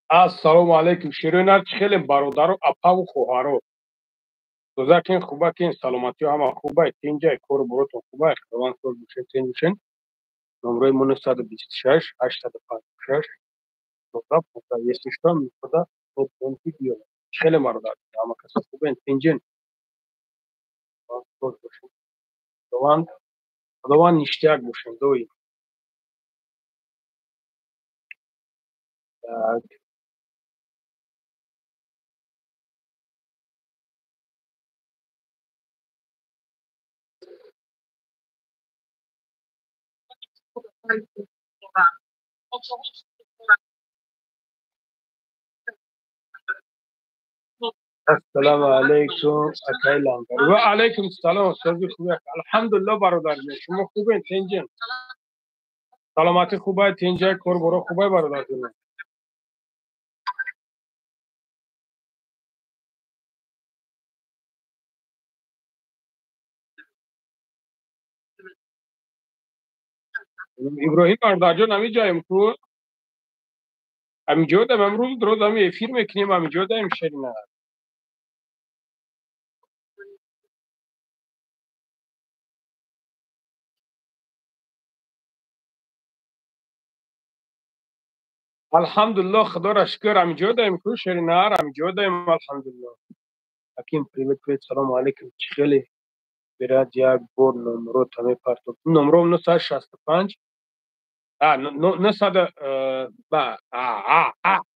Ассалому алайкум, широи нар, чӣ хеле бародару апаву хоҳаро, созакин, хубакин, саломатиё ҳама хубай, тинҷай, кору боротон хубай, худованд соз бошед, тинҷ бошед. Номрои мо 926 856 14 15. Если что, мехода метавонем ки биёед. Чӣ хеле бародар, ҳама касо хубен, тинҷин, соз бошед, худованд, худованд ништяк бошем доим. Так. Ассалому алайкум, акай Лангари. Ва алайкум салом, сози хуби, алҳамдулилло, бародар ҷон, шумо хубен, тинҷин, саломатӣ хубай, тинҷай, кор боро хубай, бародар ҷон? Иброҳим бародарҷон, ҳамиҷаем ку, ҳамиҷо дам, амрӯз рӯз ҳами эфир мекунем, ҳамиҷо даем, шерина. Алҳамдулилло, худоро шукр, ҳамиҷо даем ку, шеринар, ҳамиҷо даем, алҳамдулилло. Ҳаким, привет, привет, салому алайкум, чӣ хеле бирад, як бор номрота мепартоб. Номро 965, нӯҳсаду ба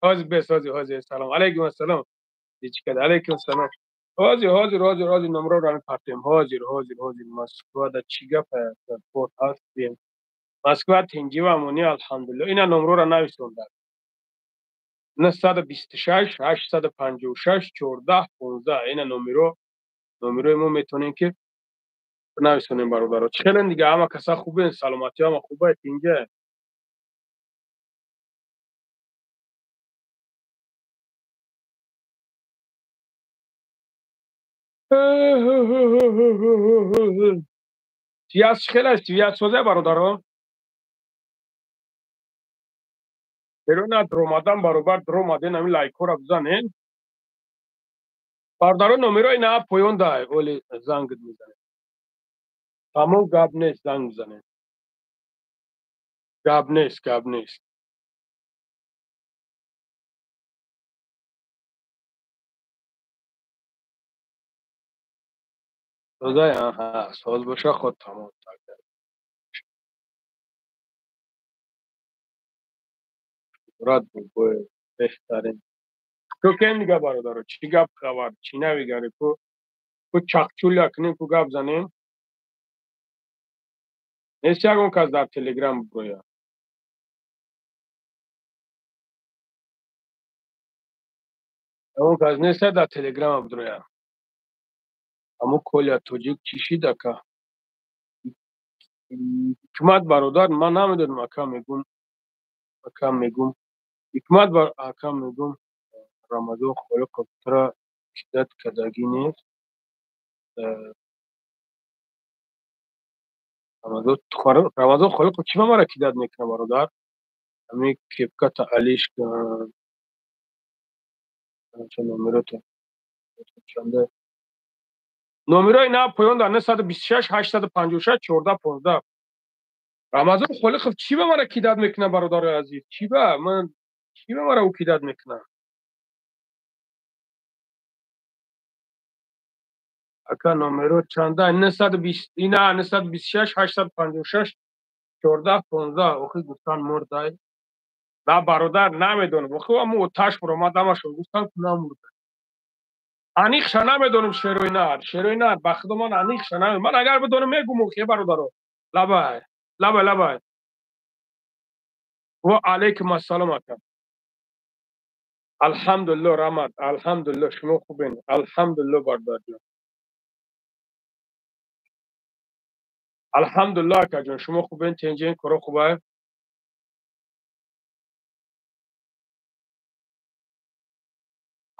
ҳозир бес, ҳозир, ҳозир. Салом алайкум, ассалом, чӣ кад, алайкум салом, ҳозир, ҳозир, ҳозир, ҳозир номроро мепартем, ҳозир, ҳозир, ҳозир. Москвада чӣ гапа, кор ҳаст? Москва тинҷи ва амонӣ, алҳамдулилло. Ина номрора нависонда: 926 856 14 15. Ина номеро, номерои мо метавонем ки нависонем. Бародаро, чӣ хелен дига, ҳама каса хубен, саломатӣ ҳама хубай, тинҷа? Связь чӣ хел аст? Связь созе, бародаро? Берона дромадан, баробар дромаден, ҳамин лайкҳоро бизанен, бародаро. Номерои на поён дай, оли зангт мезанем, тамом, гап нест, занг мезанем, гап нест, гап нест. Созай, аҳа, соз боша, худ тамом. Рад бобои беҳтарин. Ку кен дига, бародаро, чӣ гап, хабар, чӣ навигари? Ку чақчуля кунем, ку гап занем. Нест ягон кас дар Телеграм броя? Ягон кас неста дар Телеграм броя? Аммо Коля тоҷик чӣ шид, ака? Ҳикмат бародар, ман намедонам, ака мегум, ака мегум, ҳикмат бар ака мегум, Рамазон Холиқов тура шиддат кардагӣ нест? Рамазон Холиқов чӣ ба мара кидать мекунад, бародар? Ҳамин кепката алиш кун, номерота чанда? Номерои на поён дар: 926 856 14 15. Рамазон Холиқов чӣ ба мара кидать мекунад, бародарои азиз? Чӣ ба ман, чӣ ба мара ӯ кидать мекунад? Ака, номеро чанда? 920, ина 926 856 14 15. Охи гуфтан мурдай. На, бародар, намедонам, охи аммо оташ буромад, ҳамашон гуфтан ку намурда. Аниқша намедонам, шерои нар, шерои нар, ба худо ман аниқша намедонам. Ман агар бидонам, мегум. Охи бародаро, лабай, лабай, лабай. Ва алайкум ассалом, ака. Алҳамдулилло, раҳмат, алҳамдулилло, шумо хубен? Алҳамдулилло, бародарҷон, алҳамдулилло, акаҷон, шумо хубен, тенҷен, коро хубай?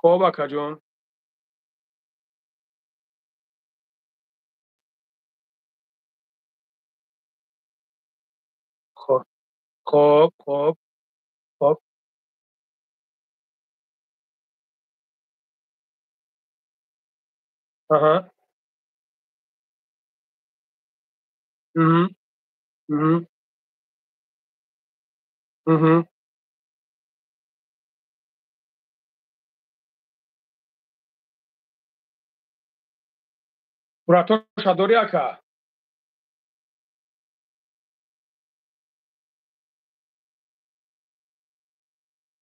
Хоб, акаҷон. Хоб. Хоб, хоб, хоб. Аҳа. Угу. Угу. Угу. Суратоша дорӣ, ака?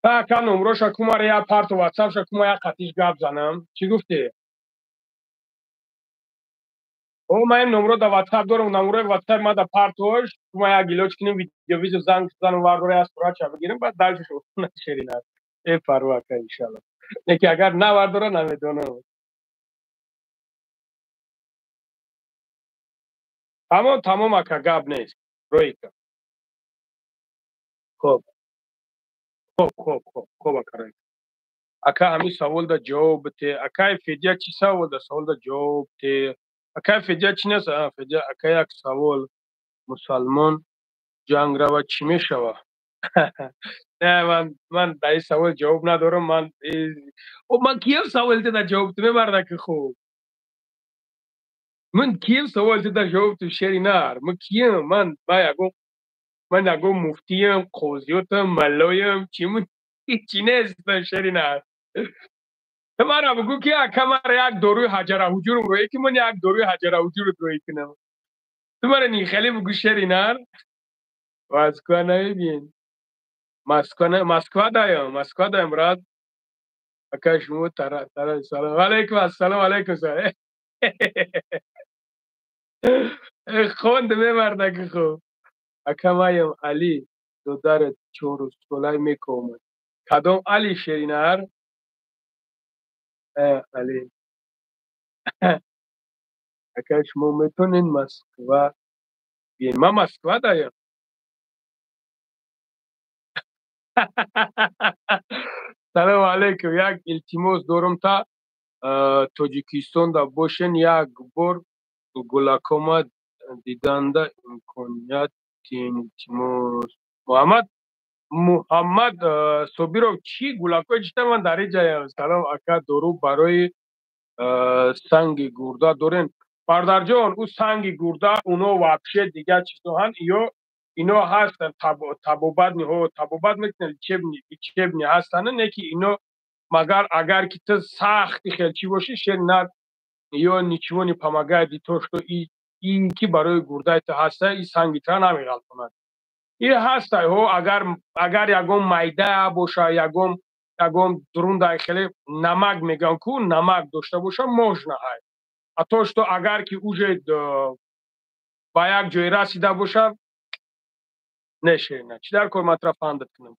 Ака, номроша кумара я парту, ватсапша кума, я қатиш гап занам. Чӣ гуфтӣ? О, ман ин номро да ватсап дорам, номрои ватсап ма да партош кума, як илоҷ кунем, видеовызов занг занам, вардора, я суратша бигирем, баъд дальше шерина. Э, парво, ака, иншалло. Неки агар навардора, намедонам. Тамом, тамом, ака, гап нест. Роика. Хоб. Хоб, хоб, хоб, хоб, ака, роика. Ака, ҳамин савол да ҷавоб бите. Акай Федя, чӣ савол да? Савол да ҷавоб те. Акай Федя, чӣ нест? Федя, ака, як савол. Мусалмон ҷанг рава, чӣ мешава? Не, ман дар ин савол ҷавоб надорам. Ман ман кием савол да ҷавоб ту мемардаки хуб? Ман кием савол да ҷавоб ту, шери нар? Ман кием? Ман ягон муфтием, қозиётам, маллоем, чӣ? Ман ҳечи нестам, шери нар. Ту мара бигӯ, ки ака, мара як доруи ҳаҷара ҳуҷурм рӯе ки, ман як доруи ҳаҷара ҳуҷурт рӯе кунам. Ту мара хеле бигӯ, шери нар. Москва намебиен? Москва, Москва даем, Москва даем, брат. Ака, шумо тара тара. Салом алейкум, ассалому алейкум. Хонд мемардаки хуб. Ака, маям Али додарат чорусолай мекомад. Кадом Али, шеринар? Али. Ака, шумо метонед Москва биен? Ман Москва даям. Салому алейкум, як илтимос дорам, та Тоҷикистонда бошен, як бор гулакома диданда имконият илтимос. Муҳаммад, Муҳаммад Собиров, чӣ гулакои чита? Ман дар иҷаям. Салом, ака, дору барои санги гурда дорем? Бародарҷон, ӯ санги гурда, уно вообще дигар чизоҳанд. Ё ино ҳастанд табобат, табобат мекунанд, лечебный ҳастанд, не ки ино магар агар ки ту сахти хелчӣ бошӣ, шер на, ё ничего не помогает. И то что ин ки барои гурдаи ту ҳаста, и санги тра намеғалтонад. И ҳаста ҳо, агар ягон майда боша, ягон дурундай, хеле намак мегӯям ку, намак дошта боша, можно ҳай. А то что агар ки уже ба як ҷое расида боша, не, шерина, чӣ дар кор ман фандат кунам?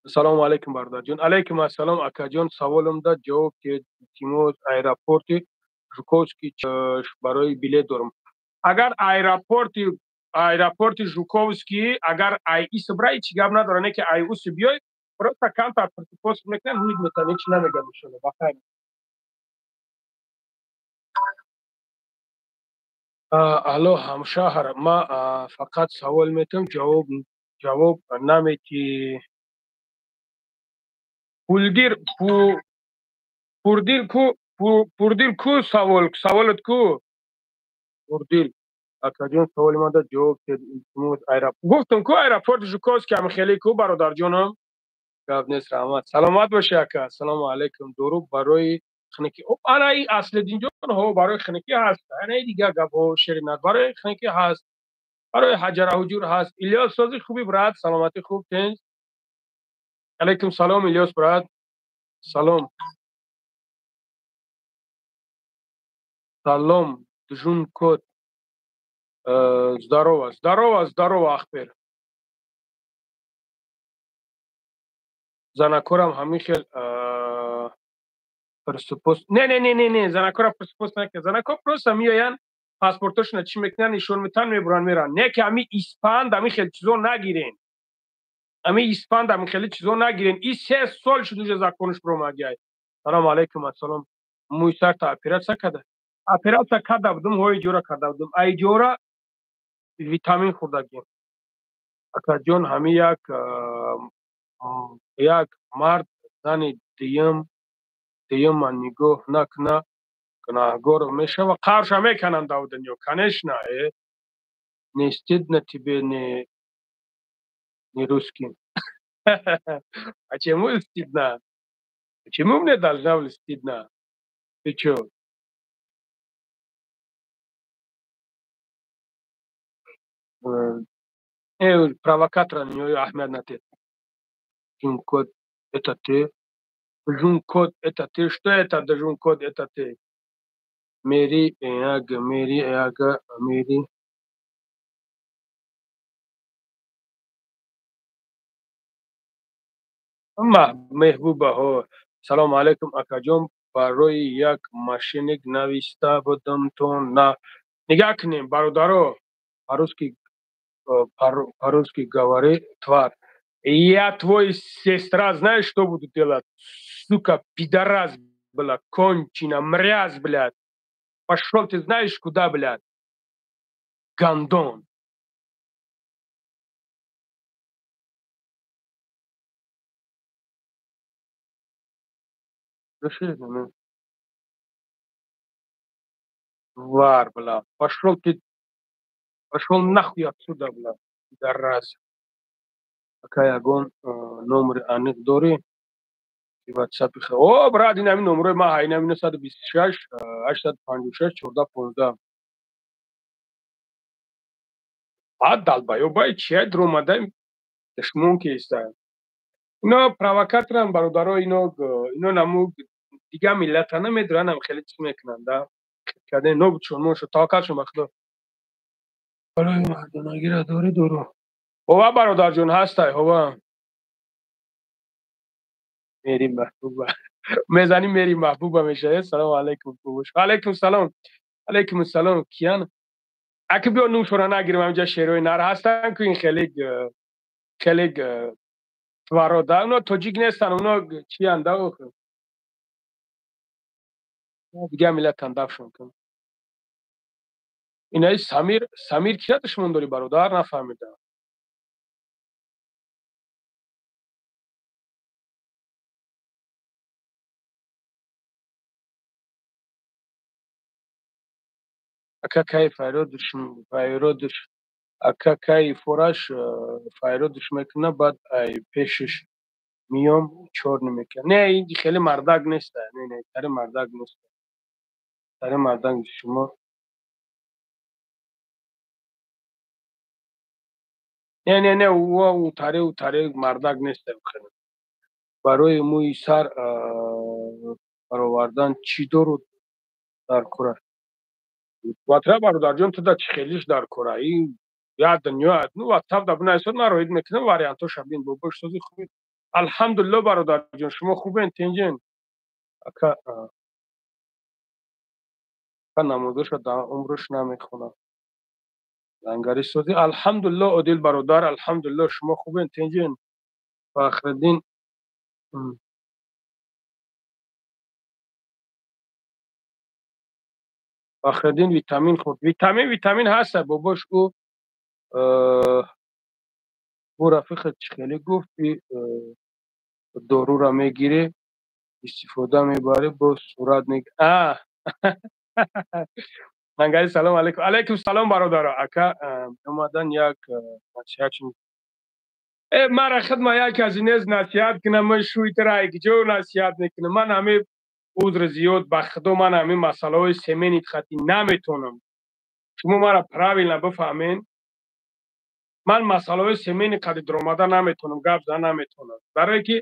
Ассалому алайкум, бародарҷон. Алайкум ассалом, акаҷон, саволам да ҷавоб диҳед, илтимос. Аэропорти Жуковский барои билет дорам. Агар аэропорти Жуковский, агар ай исбра, ҳеҷ гап надора, не ки ай уси биёй, просто камтар пурсупос мекунанд, ҳуид метан, ҳеҷ намегӯянд, иншолло, бахайр. Алло, ҳамшаҳр, ма фақат савол метам, ҷавоб наметӣ. Пулдир, пурдил ку, пурдил ку, савол, саволат ку, пурдил. Акаҷон, саволи ман да ҷавоб диҳед, илтимос. Гуфтам ку, аэропорти Жуковский ҳам хеле ку, бародарҷонам. Гап нест, раҳмат, саломат бошӣ, ака. Ассалому алайкум, дору барои хунукӣ? Ана и Аслиддинҷон, ҳо, барои хунукӣ ҳаст. Ана и дигар гапҳо, ширинат, барои хунукӣ ҳаст, барои ҳаҷара ҳуҷур ҳаст. Илёс, сози, хуби, брат? Саломатӣ, хуб, тинҷ? Алайкум салом, Илёс, брат, салом. Салом, Дужункот. Здорово, здорово, здорово, Ахпер. Занакорам ҳамин хел пресупос? Не, не, не, не, не, занакора пресупос накард. Занако просто меоянд, паспортошона чӣ мекунанд, нишон метан, мебуранд, меранд. Не ки ҳами испанд, ҳами хел чизо нагирен. Ҳами испанд, ҳами хели чизо нагирен. И 3 сол шуд, уже законш бромагиай. Салому алайкум, ассалом. Мӯи сарта оператсия карда? Оператсия карда будум, ҳои иҷора карда будум. А иҷора витамин хӯрдагим. Акаҷон, ҳамин як мард зани дуюма нигоҳ накуна, гунаҳгор мешава? Қабрша мекананд дар дунё, конечно. Не стыдно тебе, не русский? Почему стыдно? Почему мне должна быть стыдно? Ты чё? Провокатора аҳамият натед. Жун-код, это ты? Жун-код, это ты? Что это, Жун-код, это ты? Мери яг, мери яг, мери. Меҳбубаҳо, салому алайкум, акаҷон. Барои як мошенник нависта будам, то на нигаҳ кунем, бародаро. По-русски говори, тварь. Я твой сестра, знаешь, что буду делать? Сука, пидорас, бля, кончена, мразь, блядь. Пошел ты знаешь куда, блядь. Гандон. Тварь, бля. Пошел ты. Пошел нахуй отсюда, бля. Пидорас. Ака, ягон номери аниқ дорӣ? Ватсапи? О, брат, ин ҳамин номерои ма, ин ҳамин 926 856 14 15. Баъд долбоёбай чия дуромадай душмон кеста. Ино провокаторан, бародаро, ино наму дига миллата намедонам, хеле чиз мекунанд, да. Каде нобудшон мошо, таваккалшон ба Худо. Барои мардонагира дорӣ дору? Ҳова, бародарҷон, ҳастай, ҳова. Мери маҳбуба. Мезанӣ, мери маҳбуба мешавед. Салому алайкум, бобош. Алайкум салом. Алайкум салом, киян? Аки биё, нумшора нагирем, ҳаминҷа шерои нар ҳастанд ку, ин хеле хеле тваро да. Оно тоҷик нестанд, оно чиянд да охир? Дигар миллатан, дафшон кун. Инаи Самир, Самир кия душмон дорӣ, бародар, нафаҳмидам. Ака, кай файродуш, ака, кай фораш файродуш мекуна, баъд ай пешиш миём, чор намекунад. Не, ин хеле мардак нест. Не, не, тари мардак нест. Тари мардак шумо. Не, не, не, ӯ тари мардак нест. Барои мӯи сар баровардан чӣ дору дар кора? Ватра, бародарҷон, туда чӣ хелиш дар кора? Ин як дунё. Ну, ватсап да бинависод, ман роид мекунам вариантоша. Бин, бобош, сози, хуби? Алҳамдулилло, бародарҷон, шумо хубен, тинҷен? Ака, ака, намозоша дар умрш намехонам. Лангари, сози? Алҳамдулилло, Одил бародар, алҳамдулилло, шумо хубен, тинҷен? Фахриддин. Фахриддин витамин хӯрд? Витамин ҳаста, бобош. Ӯ рафиқат чӣ хеле гуфт, дорура мегирӣ, истифода мебарӣ, боз сурат. Лангари, салом алайкум. Алайкум салом, бародаро. Ака, омадан як насиҳат. Э, мара хидма як касе нест насиҳат кунам, ман шӯйтара ҷо насиҳат мекунам. Ман ҳами узр зиёд, ба Худо, ман ҳамин масъалаҳои семейный хати наметонам. Шумо мара правильно бифаҳмен, ман масъалаҳои семейный қади дуромада наметонам, гап зан наметонам, барое ки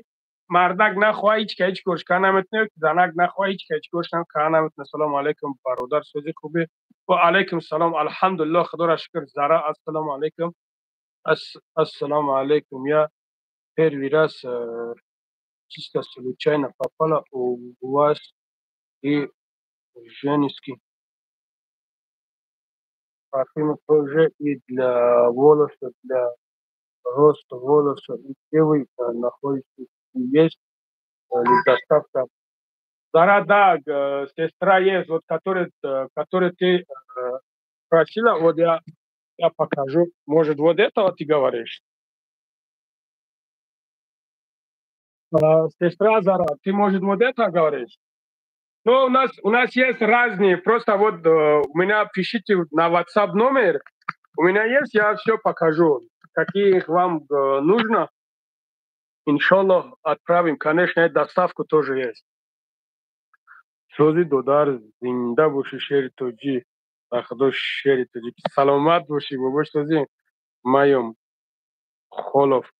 мардак нахоҳа, ҳеч ка ҳеч корш кара наметонад, занак нахоҳа, ҳеч ка ҳеч корш кара наметонад. Салому алайкум, бародар, сози, хубе? Ва алайкум салом, алҳамдулилло, Худоро шукр. Зара, ассалому алайкум. Ассалому алайкум. Я первый раз чисто случайно попала у вас и женский парфюм тоже и для волоса, для роста волоса. И где вы находитесь? Есть ли доставка? Зара, да, сестра есть, вот который ты просила, вот я покажу. Может, вот этого ты говоришь? Сестра Зара, ты, может, вот это говоришь? Ну, у нас есть разные. Просто вот у меня пишите на WhatsApp номер. У меня есть, я все покажу. Какие вам нужно. Иншаллах, отправим. Конечно, доставку тоже есть. Сӯзи додар, зинда бошӣ, шери тоҷӣ, ба худо, шери тоҷик, саломат бошӣ, бобош, сӯзи маём холов,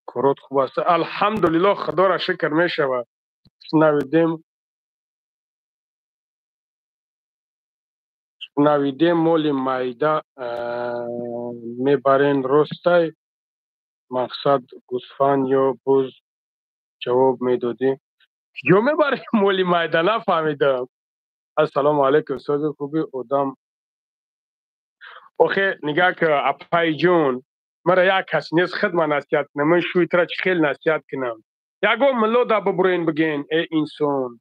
корот хуб аст, алҳамдулиллоҳ, худоро шукр, мешавад. Шунавидем, моли майда мебарен, ростай? Мақсад гӯсфанд ё буз ҷавоб медодӣ. Ё мебарем моли майда, нафаҳмидам. Ассалому алайкум, сози хуби одам. Охе, нигаҳ ки, апайҷон, мара як кас нест худ ман насиҳат кунам. Ман шӯи тра чӣ хел насиҳат кунам? Ягон милло да бубурен, биген: «Э инсон,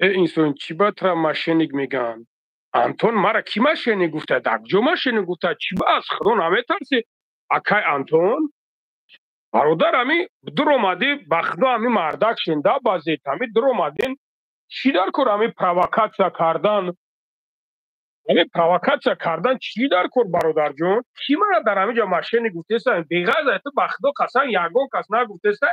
э инсон, чӣ ба тра мошенник мегӯянд?» Антон, мара кӣ мошенник гуфта? Дар куҷо мошенник гуфта? Чӣ ба аз худо наметарсӣ, акай Антон, бародар? Ами дуромадӣ, ба худо, ами мардак шенда базет, ами дуромадин, чӣ дар кор ами провокатсия кардан? Ами провокатсия кардан чӣ дар кор, бародарҷон? Кӣ мара дар ҳамиҷа мошенник гуфтеса? Беғаза ту, ба худо қасам, ягон кас нагуфтеса.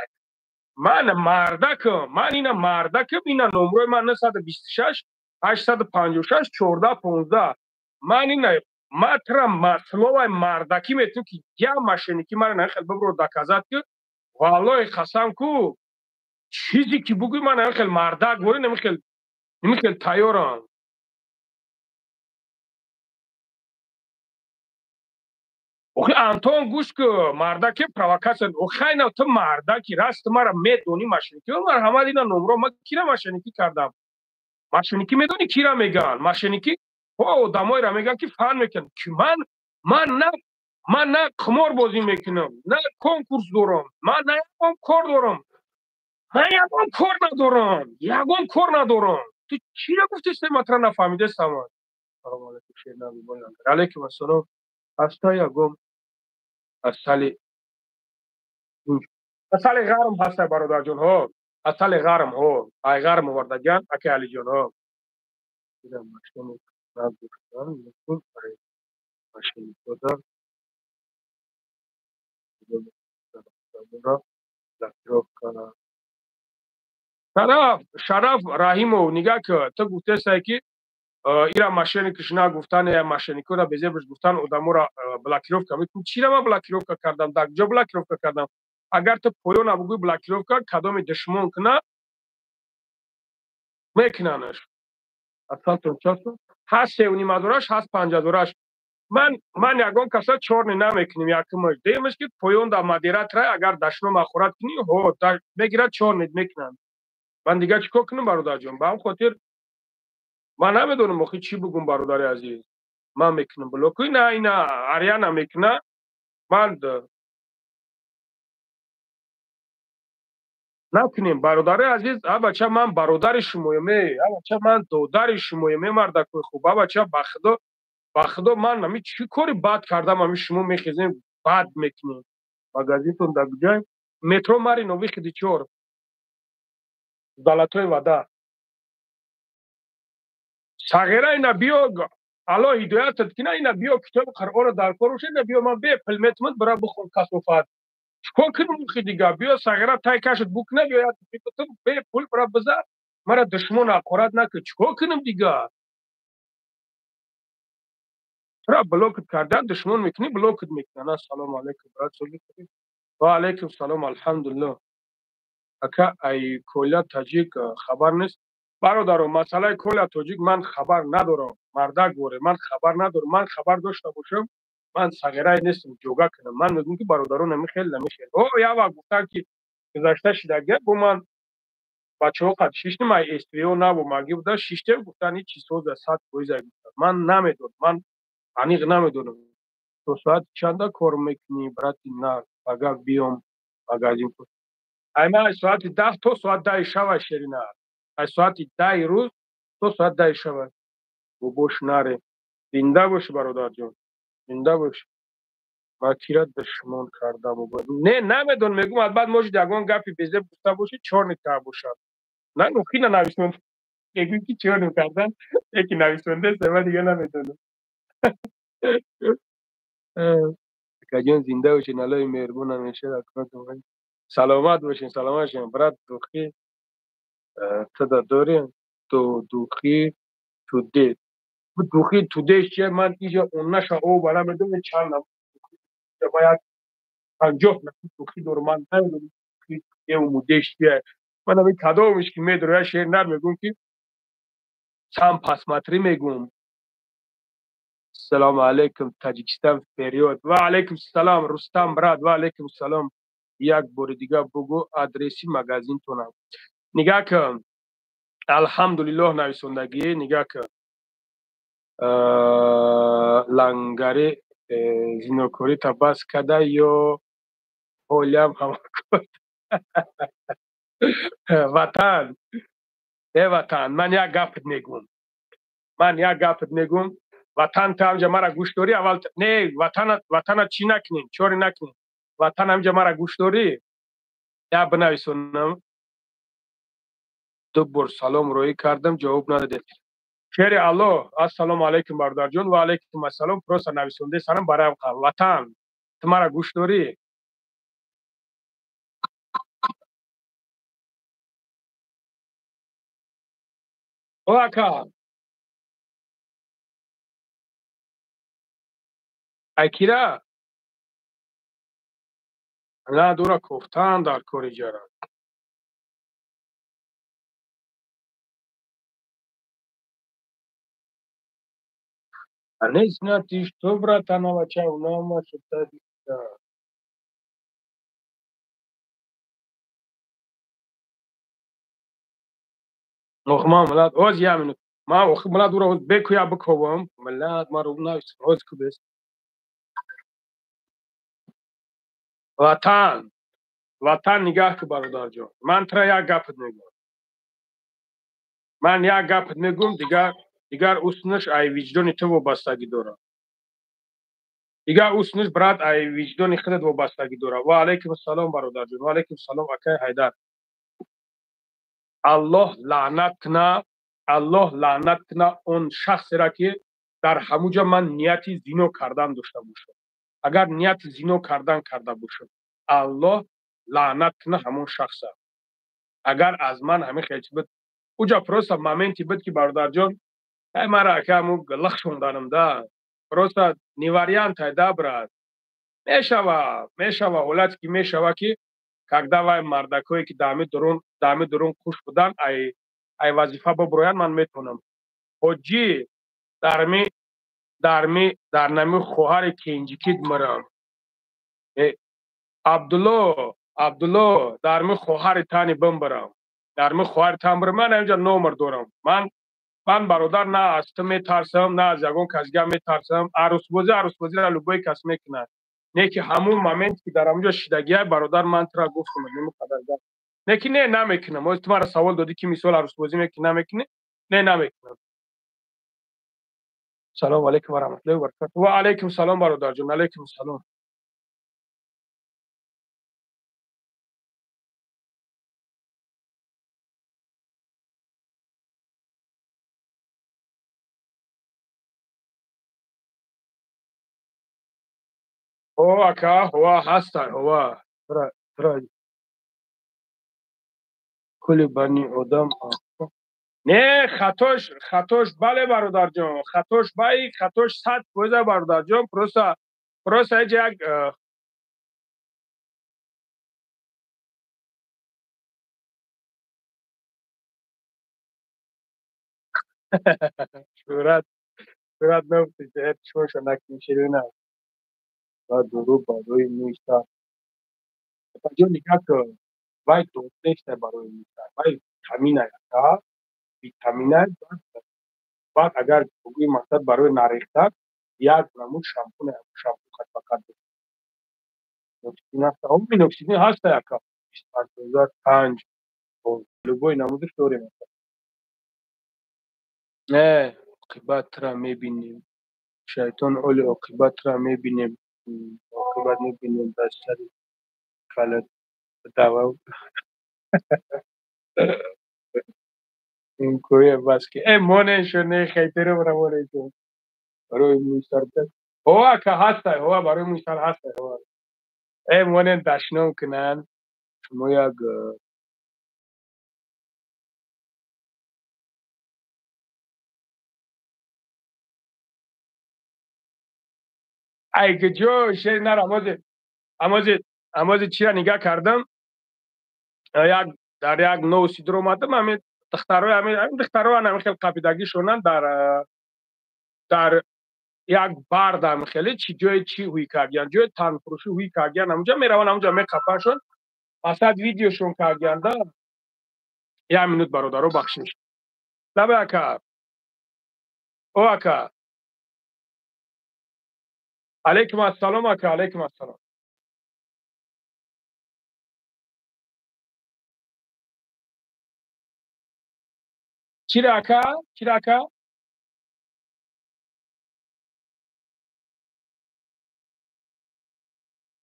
Ман мардакам, ман ина мардакам, ина номрои ман 926 856 14 15. Ман ина матра словаи мардакӣ метунам, ки я мошенникӣ мара нахел бибро доказать ки, валлоҳи қасам ку, чизе ки бугӯй, ман намихел мардак ворӣ, намихел тайёрам. Охи, Антон, гӯш ку, мардаке, провокатсия охайна, ту мардаки раст мара медонӣ, мошенникӣ марҳамат, ина номро. Ман кира мошенникӣ кардам? Мошенникӣ медонӣ кира мегӯянд? Мошенникӣ одамоеро мегӯянд, ки фан мекунанд, ки ман на қимор бозӣ мекунам, на конкурс дорам, ман на ягон кор дорам, ман ягон кор надорам, ягон кор надорам. Ту чира гуфтеста, матра нафаҳмидестам. Алейкум ассалом. Ҳаста ягон асали ғарм? Ҳаста, бародарҷон, ҳо, асали ғарм, ҳо, ай ғарм овардагиан, аки Алиҷон, ҳо. Нагуфтан, лекин барои мошенникода блокировка. Шараф, Шараф Раҳимов, нигаҳ ки, ту гуфтесай, ки ира мошенникш нагуфтан, я мошенникора безебш гуфтан, одаморо блокировка мекунӣ. Чира ман блокировка кардам? Дар куҷо блокировка кардам? Агар ту поёна бугӯй, блокировка кадоми душмон куна, мекунанаш. Асалтон часу ҳаст, севнимазораш ҳаст, панҷазораш. Ман ягон каса чорне намекунем, якумаш. Дуюмаш, ки поён да модератора, агар дашном ахорат кунӣ, ҳо, мегирад, чорнет мекунанд. Ман дигар чӣ кор кунам, бародарҷон? Ба ҳам хотир ман намедонам, охи, чӣ бугум, бародари азиз. Ман мекунам блоку, ина Ариана мекуна. Ман накунем, бародари азиз. Абача, ман бародари шумоем, э абача, ман додари шумоем, э мардакои хуб, абача, ба худо, ба худо, ман ами чӣ кори бад кардам, ами шумо мехезем, бад мекунем? Магазинтон дар куҷай? Метро Марино, выходи 4, Золотой вода. Сағира, ина биё, Аллоҳ ҳидоятат кина, ина биё, китоби Қуръонро дар кор боша, ина биё, ман бепул метумад, бира бихон, касофат. Чикор кунам охи дига? Биё, сағира, тай кашат букна, биё, бепул бира биза, мара душмон ҳақорат накун. Чикор кунам дига? Тура блокат кардан, душмон мекунӣ, блокат мекунан. Ассалому алайкум, брат, ва алайкум салом, алҳамдулиллоҳ. Ака, ай Коля Таҷик хабар нест? Бародаро, масъалаи Коля Тоҷик ман хабар надорам, мардак боре, ман хабар надорам. Ман хабар дошта бошам, ман сағирае нестам ҷога кунам. Ман мегӯям, ки бародаро, намихел, намихел. О, як вақт гуфтам, ки гузашта шидагия бо ман бачаҳо қад шиштем, ай СВО набу маги буда, шиштем, гуфтан ҳеҷ чизҳо 100% гуфтан. Ман намедонам, ман аниқ намедонам. То соати чанда кор мекунӣ, брати? На, агар биём магазин, ай ман аз соати 10 то соати 10 шава, шерина, аз соати 10-и рӯз то соати 10-и шава. Бобош, наре, зинда бошӣ, бародарҷон, зинда бош. Ман кира душмон карда бобо? Не, намедонам, мегӯм, баъд может ягон гапи безеб гуфта бошӣ, чёрный карда бошад. На, охи нанависонд. Мегӯм ки чёрный кардан, яки нависондаст, ман дига намедонам. Акаҷон, зинда бошед, Аллоҳи меҳрубон ҳамеша дар кунатон. Саломат бошед, саломат бошед. Брат, духи туда дорем, духи туде. Духи тудеш чия, ман иҷа оннаша ова намедонам чанд нам. Ман як 50 нафар духи дорам, ман намедонам духи тудеву мудеш чия. Ман ҳамин кадомеш ки медорам, як шеър нар мегӯм ки сам посмотри мегӯм. Ассалому алайкум, Таҷикистон вперёд. Ва алайкум салом, Рустам брат, ва алайкум салом. Як бори дига бугӯ адреси магазинтонам. Нигаҳ кун. Алҳамдулиллоҳ нависондагӣ, нигаҳ кун. Лангари зинокорита бас када ё ҳолиам ҳамакор? Ватан, э ватан, ман як гапат мегӯм. Ман як гапат мегӯм. Ватан, ту ҳамҷа мара гӯш дорӣ аввал? Не, ватана, ватана чӣ накунем, чори накунем. Ватан, ҳамҷа мара гӯш дорӣ? Я бинависонам. Ду бор салом роӣ кардам, ҷавоб надодед. Шери Аллоҳ, ассалому алайкум, бародарҷон, ва алайкум ассалом. Просто нависондаи салом бароям. Ватан, ту мара гӯш дорӣ? О ака, акира на дура кофтан дар кори ҷара. Не ты что, братан, авача унама шута. Ох, ман милад, оз я минут. Ман ох милад ура бекуя биковам. Милад маро навис, оз кубес. Ватан, ватан, нигаҳ ку, бародарҷон. Ман тура як гапат мегӯям. Ман як гапат мегӯм, дигар уснаш ай виҷдони ту вобастагӣ дорад. Дигар уснаш, брат, ай виҷдони худат вобастагӣ дорад. Ва алайкум ассалом, бародарҷон. Ва алайкум салом, акай Ҳайдар. Аллоҳ лаънат куна, Аллоҳ лаънат куна он шахсеро, ки дар ҳамуҷа ман нияти зино кардан дошта бошам. Агар нияти зино кардан карда бошам, Аллоҳ лаънат куна ҳамон шахса. Агар аз ман ҳамин хел чиз буд, уҷа просто моменти буд ки, бародарҷон, ай мара ака ҳамун лах шонданам да. Просто не вариант ай да, брат. Мешава, мешава ҳолате ки мешава, ки когда вай мардакое ки дами дурун хуш будан, ай вазифа биброянд, ман метавонам. Ҳоҷӣ, дарми дар нами хоҳари кенҷикит мирам. Абдулло, Абдулло, дарми хоҳари тани бимбирам. Дарми хоҳари тан бирам. Ман инҷа номер дорам. Ман, бародар, на аз ту метарсам, на аз ягон кас дига метарсам. Арӯсбозӣ, арӯсбозиро любой кас мекунад. Не ки ҳамун момент ки дар ҳамунҷо шидагиай, бародар, ман тура гуфтам, қадар гап. Не ки не, намекунам. Оз ту мара савол додӣ ки мисол арӯсбозӣ мекунӣ, намекунӣ? Не, намекунам. Салому алайкум ва раҳматуллоҳи ва баракатуҳ. Ва алайкум салом, бародарҷон, алайкум салом. О ака, ҳова ҳастай, ҳова. Тра кули бани одам. Не, хатош, хатош, бале, бародарҷон, хатош бай, хатош 100%, бародарҷон, просто эҷа як шӯҳрат, шӯҳрат набуд, шумоша накунӣ, ширина. Ва дурӯғ барои мӯи сар. Ҷон, нигаҳ кун, вай дору нестай барои мӯи сар, вай витамин ака, витамин. Баъд агар бугӯи, мақсад, барои нарехтан як намуд шампун, шампун фақат миноксидин ҳаста, ака, 25, 5, любой намудаш дорем. Не, оқибатра мебинем, шайтон, оли оқибатра мебинем. Оқибат мебинем дар сари калат дава. Кӯя бас ки э монен шуд, не хейтеро бара монен шуд. Барои мӯйсар ҳо ака ҳастай, ҳо барои мӯйсар ҳастай, ҳо. Э монен дашном кунанд. Шумо як ай куҷо шер нар амози амози амози чира нигаҳ кардам, як дар як новости дуромадам, ҳамин духтарои ҳамин духтароан ҳамин хел қапидагӣ шонанд дар як бард ҳамин хеле чи ҷое чи ҳуй кардиян, ҷои танфурӯшӣ ҳуй кардиян, ҳамунҷа мераванд, ҳамунҷа меқапаншон, масад видеошон кардиян да. Як минут бародаро, бахшиш. Лабе ака, о ака, алейкум ассалом ака, алейкум ассалом. Чира ака, чира ака?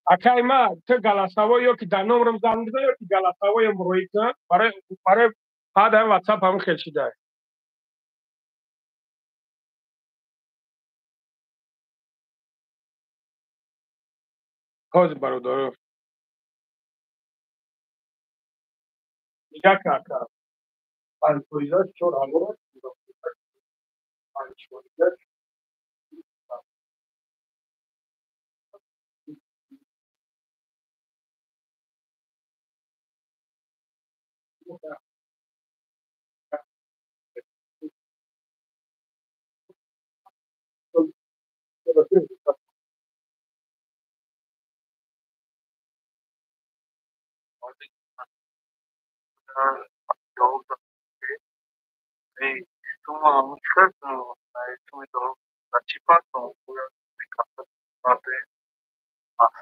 Акай ма, ту голосовой ё ки дар номерам занг бизан, ё ки голосовойам роӣ кун. Барои баъд ҳамин ватсап ҳамин хел шидай. Ҳозир бародаро. Нигаҳ кун ака. 5 фоизаш 4000 аст, 5 фоизаш.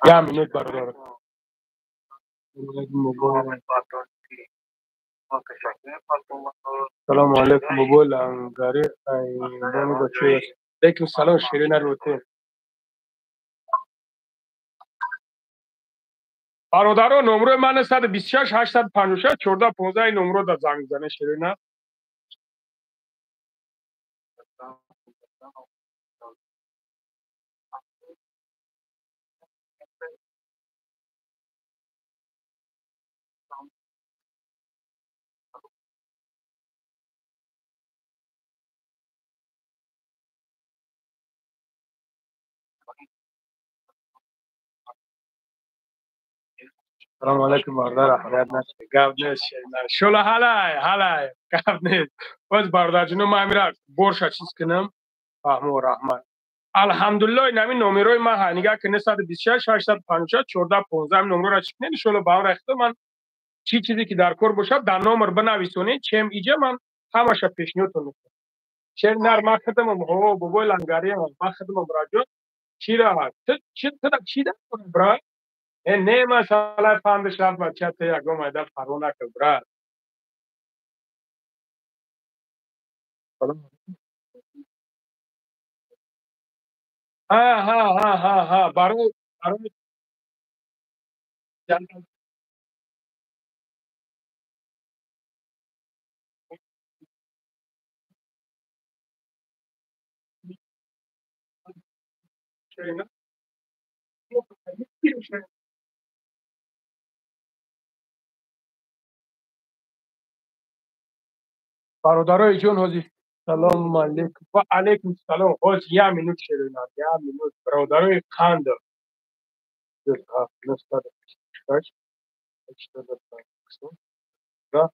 Як минут бародаро. Салому алейкум бобои лангари, ай бону бачаи. Алейкум салом, ширина роте. Бародаро, номрои ман 126 856 14 15, ин номро да занг бизане, ширина. Салому алейкум бародар, аҳамият нашед. Гап нест, ширина. Шола ҳалай, ҳалай, гап нест. Боз бародарҷино, ман ҳамира борша чиз кунам. Фаҳмо, раҳмат. Алҳамдулиллоҳ, ин ҳамин номерои ман ҳа, нигаҳ кун, 126 856 14 15, ҳамин номрора чӣ кунед, иншоалло ба ҳам рахто ман чӣ чизе ки дар кор бошад дар номер бинависонед, чем иҷа ман ҳамаша пешниҳодтон мекунам. Шер нар ман худамам, ҳо бобои лангариам, ман худамам браҷон. Чира? Ту чӣ ту чӣ дар бра? Э не, ман салай фандаш рафт, бача, ту ягон майда фарво накард, бра. Ҳа ҳа ҳа ҳа ҳа, барои бародарои ҷон, ҳозир салому алейкум ва алейкум салом. Ҳозир як минут, шерина, як минут, бародарои қанд. 926 857 7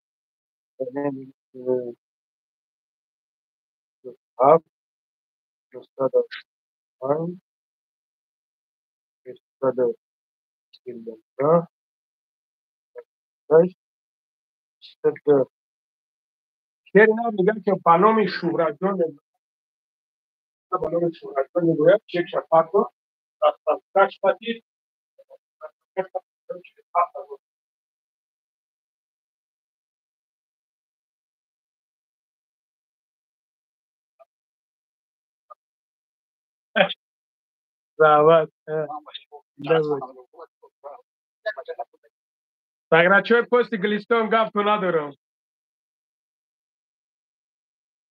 905 842 8. Шерина мегӯяд, ки ба номи Шӯҳратҷон, ба номи Шӯҳратҷон мегӯяд, чек шафато дасташ патид. Раҳмат. Саграчои пости Гулистон гап ту надорам.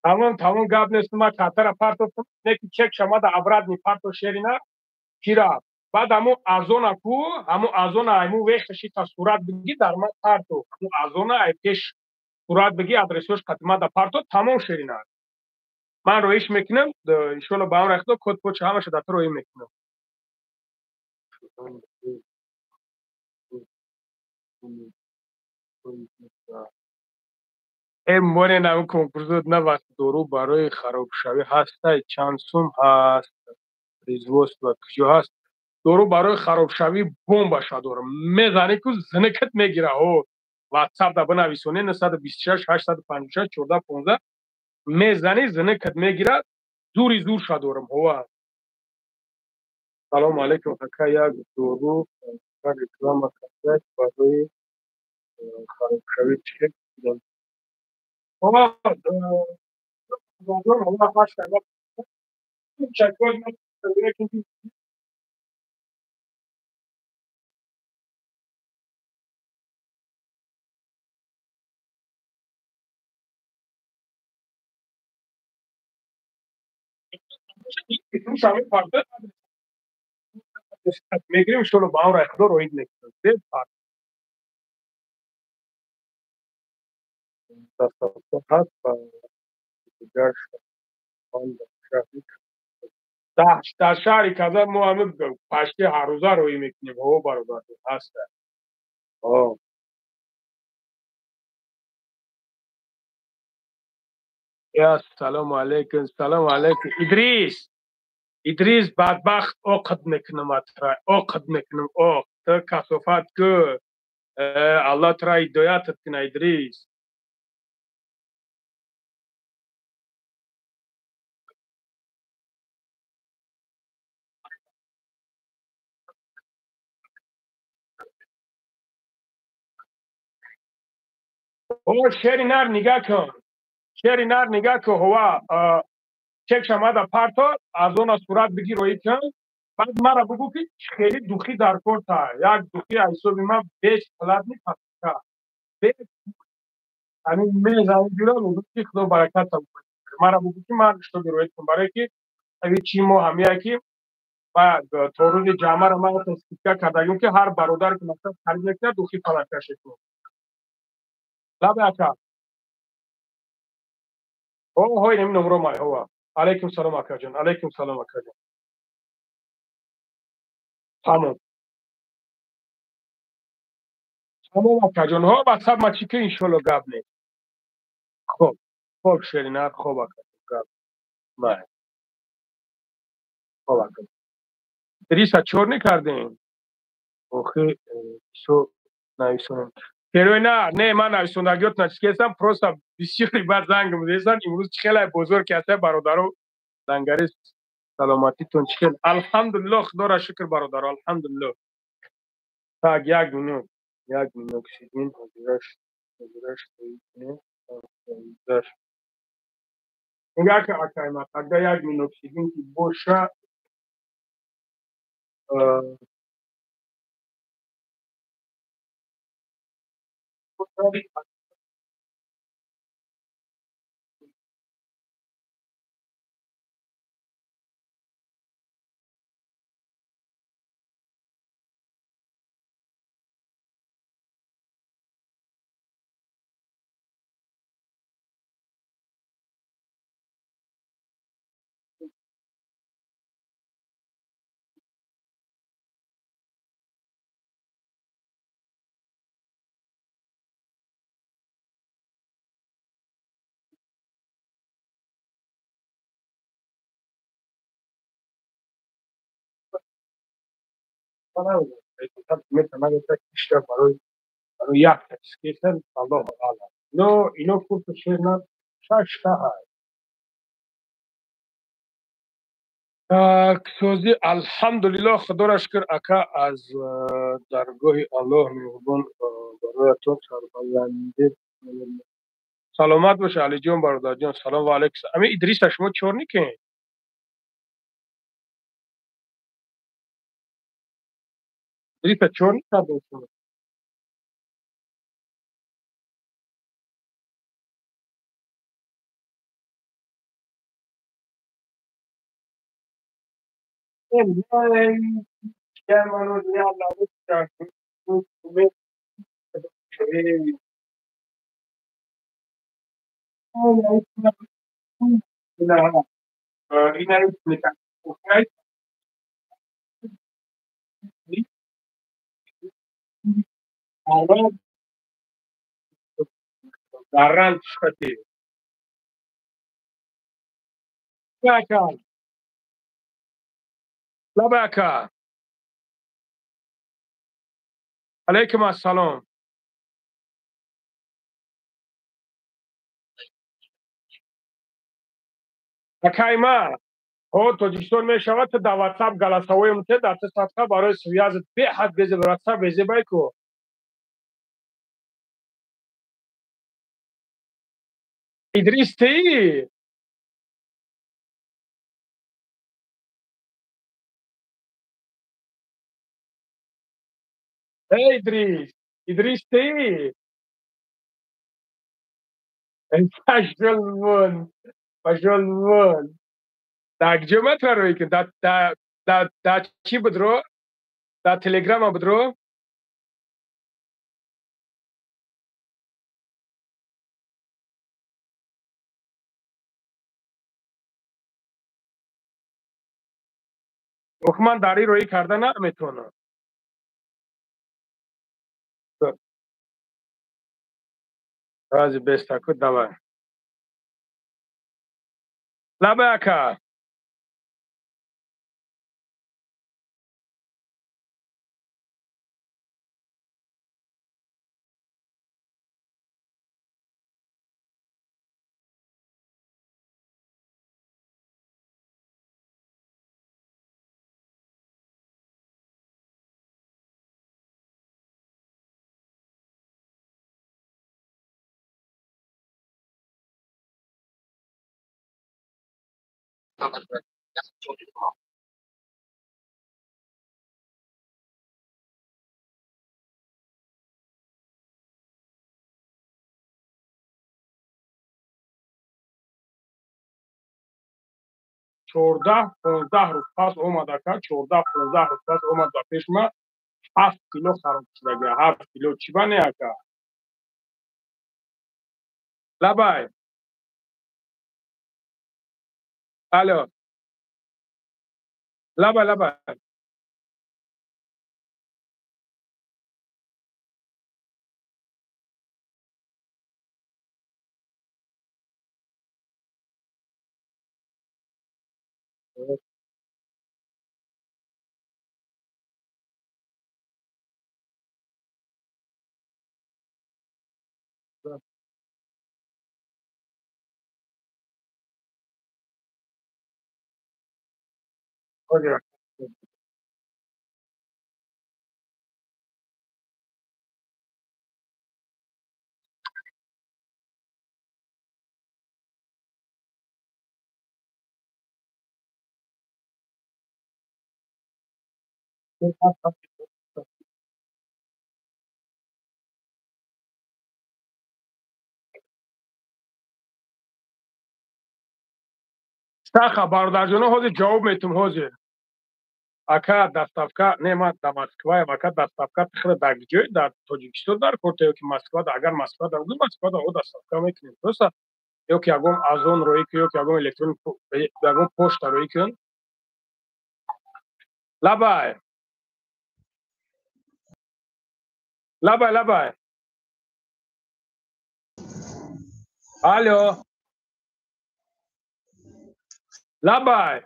Тамом, тамом, гап нест, ма картара партофтам, неки чек шамада обратный парто шерина кира. Баъд ҳамун азона ку, ҳамун азона айму вехаши та сурат биги дар ма парто. Ҳамун азона ай пеш сурат биги адресош қатима да парто, тамом шерина. Ман роиш мекунам, иншолло ба амри Худо код поча ҳамаша дар ту роӣ мекунам. Э монен ҳамун конкурсот на вақт дору барои харобшавӣ ҳастай, чанд сум ҳаст, производство куҷо ҳаст? Дору барои харобшавӣ бомбаша дорам. Мезанӣ ку зинакат мегира. Ҳо, WhatsApp да бинависонӣ 926 856 14 15 мезанӣ зинакат мегира, зури зурша дорам. Ҳова. Салому алайкум ака, як дору реклама карда барои харобшавӣ чек. Ҳова, ҳова, ҳашт чекоз мегирем, иншолло ба амри Худо роид мекунем. Бепар. Ҳаст ба дигар дар шаҳри Казан мо ҳама пашти ҳаррӯза роӣ мекунем. Ҳо бародар, ҳаст. Ҳо. Ассалому алайкум, салому алайкум. Идрис, Идрис бадбахт, оқид мекунам атра, оқид мекунам, оқ. Ту касофат ку. Аллоҳ тура ҳидоятат куна, Идрис. О, шери нар нигаҳ кун. Шери нар нигаҳ кун, ҳова, чек шамада парто, аз она сурат бигир роӣ кун. Баъд мара бугӯ ки хеле духи дар кор та. Як духи аз ҳисоби ман бесплатный паска. Ҳамин мезанӣ ҷура мегӯ ки Худо баракат мара бугӯ ки ман шутоби роӣ кун, барое ки ави чи мо ҳамия ки баъд то рӯзи ҷамъаро ман скидка кардагим ки ҳар бародар ки мақсад харид мекунад духи палакаш мекунад. Лабе ака. О, ҳой нами номро май, ҳова. Алайкум салом акаҷон, алайкум салом акаҷон. Тамом. Тамом акаҷон, ҳо WhatsApp ма чӣ ки иншолло гап нест. Хоб, хоб шеринар, хоб акаҷон, гап. Май. Хоб акаҷон. Дриса чор накардем? Охи, со нависонем. Перой на, не, ман нависондагиёт начискестам, просто бисёри бад занг мезананд. Имрӯз чӣ хеле бозор ки ҳаста бародаро, лангари саломатитон чӣ хел? Алҳамдулиллоҳ, Худоро шукр бародаро, алҳамдулиллоҳ. Так, як минут, як минут сидим, ҳозираш, ҳозираш, ҳозираш. Нигоҳ кун акайма, тогда як минут сидим ки боша. Барои як скетен Аллоҳу аълам. Но ино курту шерна шаш та ҳай. Так, сози алҳамдулиллоҳ, Худоро шукр ака, аз даргоҳи Аллоҳ меҳрубон бароятон сарбаландӣ. Саломат боша Алиҷон бародарҷон, салом ва алайкум. Ами Идриса шумо чор никен? Триста чор карда. Лабака. Алейкум ассалом. Акайма, ҳо Тоҷикистон мешавад, ту дар WhatsApp голосовой мте, дар ту садқа барои связат беҳад безеб WhatsApp безебай ку. Идрис ти? Эй, Идрис, Идрис ти? Пошел вон, пошел вон. Так, где мы отправили? Да, чи бодро? Да, телеграма бодро? Охман дари рои карда наметавонам. Рази бестаку давай. Лабай ака. Чордаҳ понздаҳ рӯз пас омад ака, 14-15 рӯз пас омад ба пеш ма, 7 кило хароб шудага, 7 кило чӣ ба не ака? Лабай. Алло. Лабай, лабай. Саха бародарҷоно, ҳозир ҷавоб метум ҳозир. Ака доставка не, ма да Москваем, ака доставка тихра дар ҷой дар Тоҷикистон дар корта ё ки Москва, агар Москва дар буд, Москва да доставка мекунем. Просто ё ки ягон Озон роӣ кун, ё ки ягон электрон, ягон почта роӣ кун. Лабай. Лабай, лабай. Алло. Лабай.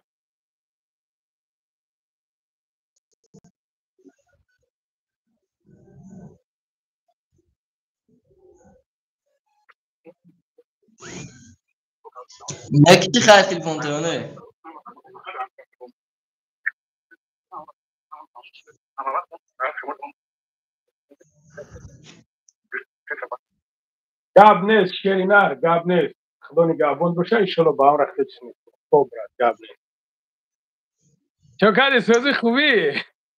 Ки хай телефон то не? Гап нест, шеринар, гап нест. Худо нигаҳбон боша, иншолло ба ҳам рахта чиз мекунем. Хоб, брат, гап нест. Чо кардӣ, сӯзи хубӣ?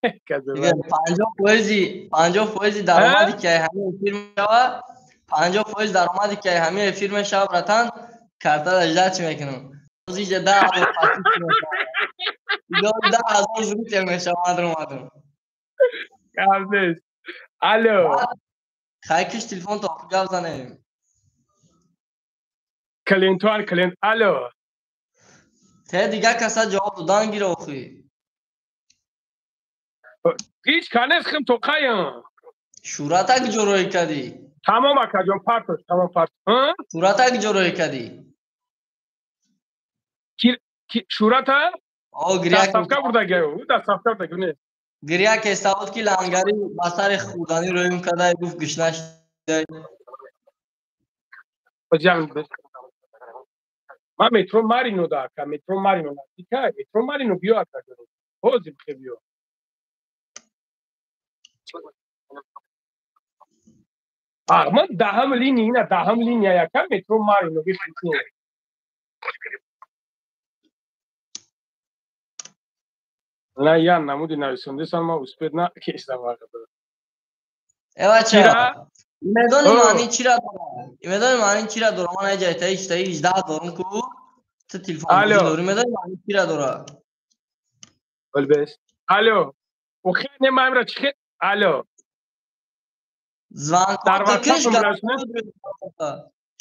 50%, 50% даромади ки ҳамин эфир мешава, 50% даромади ки ҳамин эфир мешава, братан, картада ждать мекунам. Ҳозир 10 000 подписчик мешава. 10 000 зритель мешава, ман омадам. Гап нест. Алло. Хай, киш телефон то гап занем. Клиентуан клиент. Алло. Те дига каса ҷавоб додан гир охи. Ҳеҷ канес хим то қаям. Шурата куҷо рӯй кардӣ? Тамом, акаҷон, партош, тамом, парт. Шурата куҷо рӯй кардӣ? Шурата? О, гиря. Доставка бурдагаю, доставка бурдагаю, не. Гиря кеста буд, ки лангари ба сари хӯрданӣ рӯем карда, гуфт, гушна шуда. Ман метро Марино да, ака, метро Марино наздика, метро Марино биё, акаҷон. Ҳозир бихе биё. Ман даҳам линия, ина даҳам линия, яка метро Марино бихе. На, я намуди нависондесам, ма успеть на кестам вақт. Э, бача, медони маъни чира дорам? Медони маъни чира дорам? Ман аҷай таи иштаи 18 дорум ку, ту телефон дорӣ, медони маъни чира дора? Албес. Алло. Охе не мамра чихе. Алло. Звонко киш.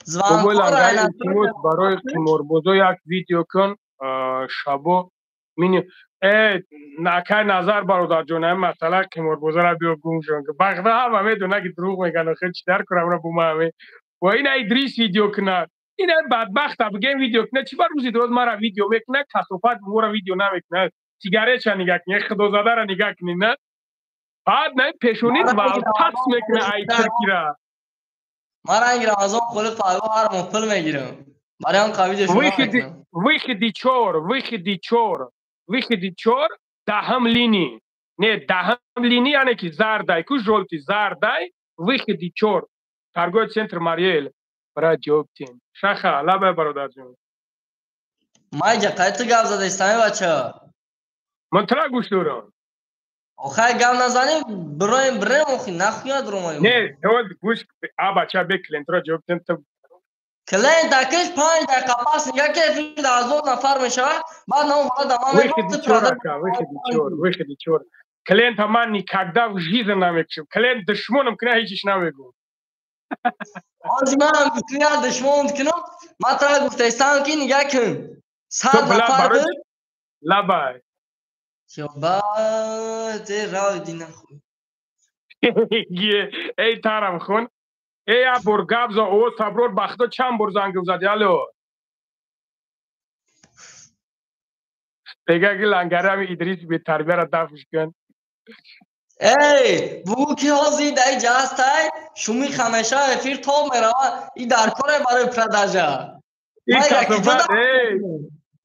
Звонко. Барои қиморбозо як видео кун шабо мини. Э, накай назар, бародарҷон, ҳамин масъала қиморбозара биё гум шон. Бахда ҳама медона, ки дурӯғ меган, охир чӣ дар кунам бу ма ва ина Идрис видео куна, ина бадбахта бигем видео куна, чӣ бар рӯзи дороз мара видео мекуна, касофат мора видео намекуна. Сигаретша нигаҳ куни, худозадара нигаҳ куни, на баъд на пешонит валтас мекуна ай чиркира. Ман ранги Рамазон холи паго ҳар моҳ пул мегирам. Барои он қа видео шумо. Выходи чор, выходи чор, выходи чор, даҳам линии. Не, даҳам линии, яъне ки зардай ку, жёлтый зардай, выходи чор. Торговый центр Мариэл. Брат, ҷавоб тин. Шаха, лабай, бародарҷон. Майҷа, қай ту гап задаистами, бача? Ман тра гӯш дорам. Охай, гап назанем, бироем, бирем, охи, нахуя дуромаем. Не, гӯш, а бача, бе клиентро ҷавоб тин ту. Клиент акиш 5 дақиқа пас нига ки эфир 10 000 нафар мешавад, баъд наон бала дама. Выходи чор, ака, выходи чор, выходи чор. Клиента ман никогда в жизни намекушам. Клиент душмонам куна, ҳеҷиш намегӯм. Ҳозир манам гуфтия душмон кунам, ман тара гуфтаистам, ки нига кун. 100 нафар буд. Лабай. Ёба, те рави дина хуй. Эй, тарам хун. Эй, я бор гап за о саброр бахто чанд бор занг зад, алло. Бега ки лангарами Идрис бетарбияра дафш кун. Эй, бугу ки ҳозир дар ҷа ҳастай, шуми ҳамеша эфир тоб мерава, и дар коре барои продажа.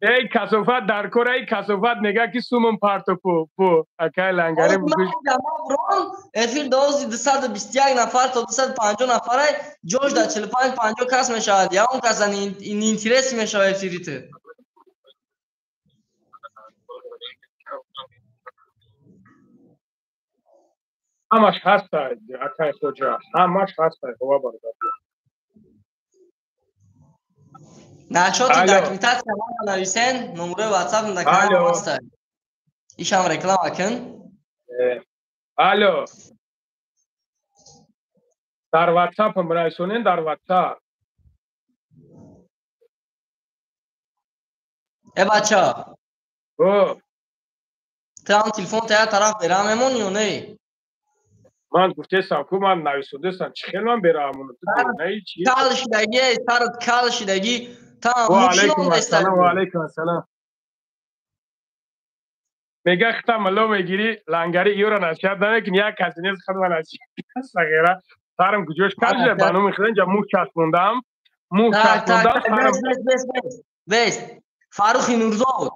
Эй, касофат дар кор, эй, касофат мега ки сумум парто пу, пу, акай лангари бугуш. Эфир дози 221 нафар то 250 нафарай, ҷош дар 45 50 кас мешавад, ягон каса неинтерес мешавад эфири ту. Ҳамаш ҳастай, акай хоҷа, ҳамаш ҳастай, хова бародар. Нашоти документация мана нависен, номерои WhatsApp дар канал ҳастай. Ишам реклама кун. Алло. Дар WhatsApp нависонен, дар WhatsApp. Э, бача. О. Ту ҳам телефон та як тараф бера мемонӣ ё не? Ман гуфтесам ку, ман нависондесам, чӣ хел ман бераҳамонам? Ту кал шидагӣ, сарат кал шидагӣ. Ва алайкум ассалом, ва алайкум ассалом. Мега хита мало мегирӣ, лангари иёра насиҳат намекунӣ, як касе нест худма насиҳат сағира. Сарам куҷош кал шуда, ба номи худо, инҷа мӯ часпондам. Мӯ часпондам. Бес. Фаррухи Нурзод.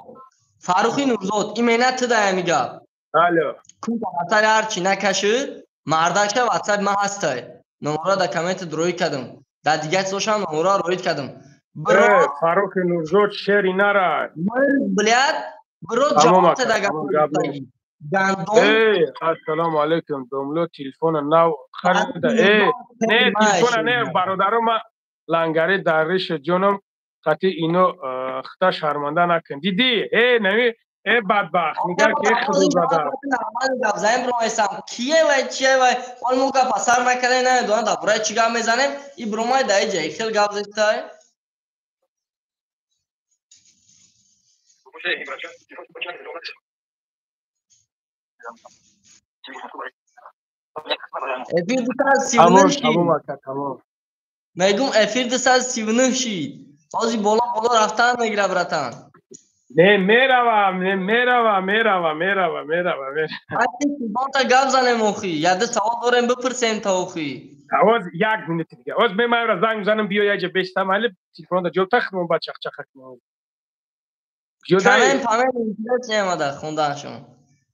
Фаррухи Нурзод, имена ту да ҳами гап. Алло. Кун сари ҳарчи накашӣ, мардакша WhatsApp ман ҳастай. Номера дар комменти роӣ кардам. Дар дигар чизошам номера роид кардам. Фаррухи Нурзод шери нара. Блядь, бро, ҷавоб да гап. Гандон. Эй, ассалому алайкум, домло телефона нав харида. Э, не телефона не, бародаро ма лангари дариш ҷоном қати ино хта шарманда накун. Диди? Э, нами э бадбахт, нигар ки худо зада. Нормально гап занем бромайсам. Кие вай, чие вай? Ҳол мо гап асар накарда намедонам дар бораи чӣ гап мезанем. И бромай дар иҷа хел гап зестай. Эфир 239 шид. Мегум эфир 239 шид. Ҳозир боло боло рафтан мегира братан. Не мерава, не мерава, мерава, мерава, мерава, мерава. Айти гап занем охи. Яде савол дорем бипурсем та охи. Оз як минут дига. Оз ме майра занг мезанам биё яҷа бештам ҳали телефонда ҷо тахмон ба чақчақа кунам. Камен памен интерес немада хонданшон.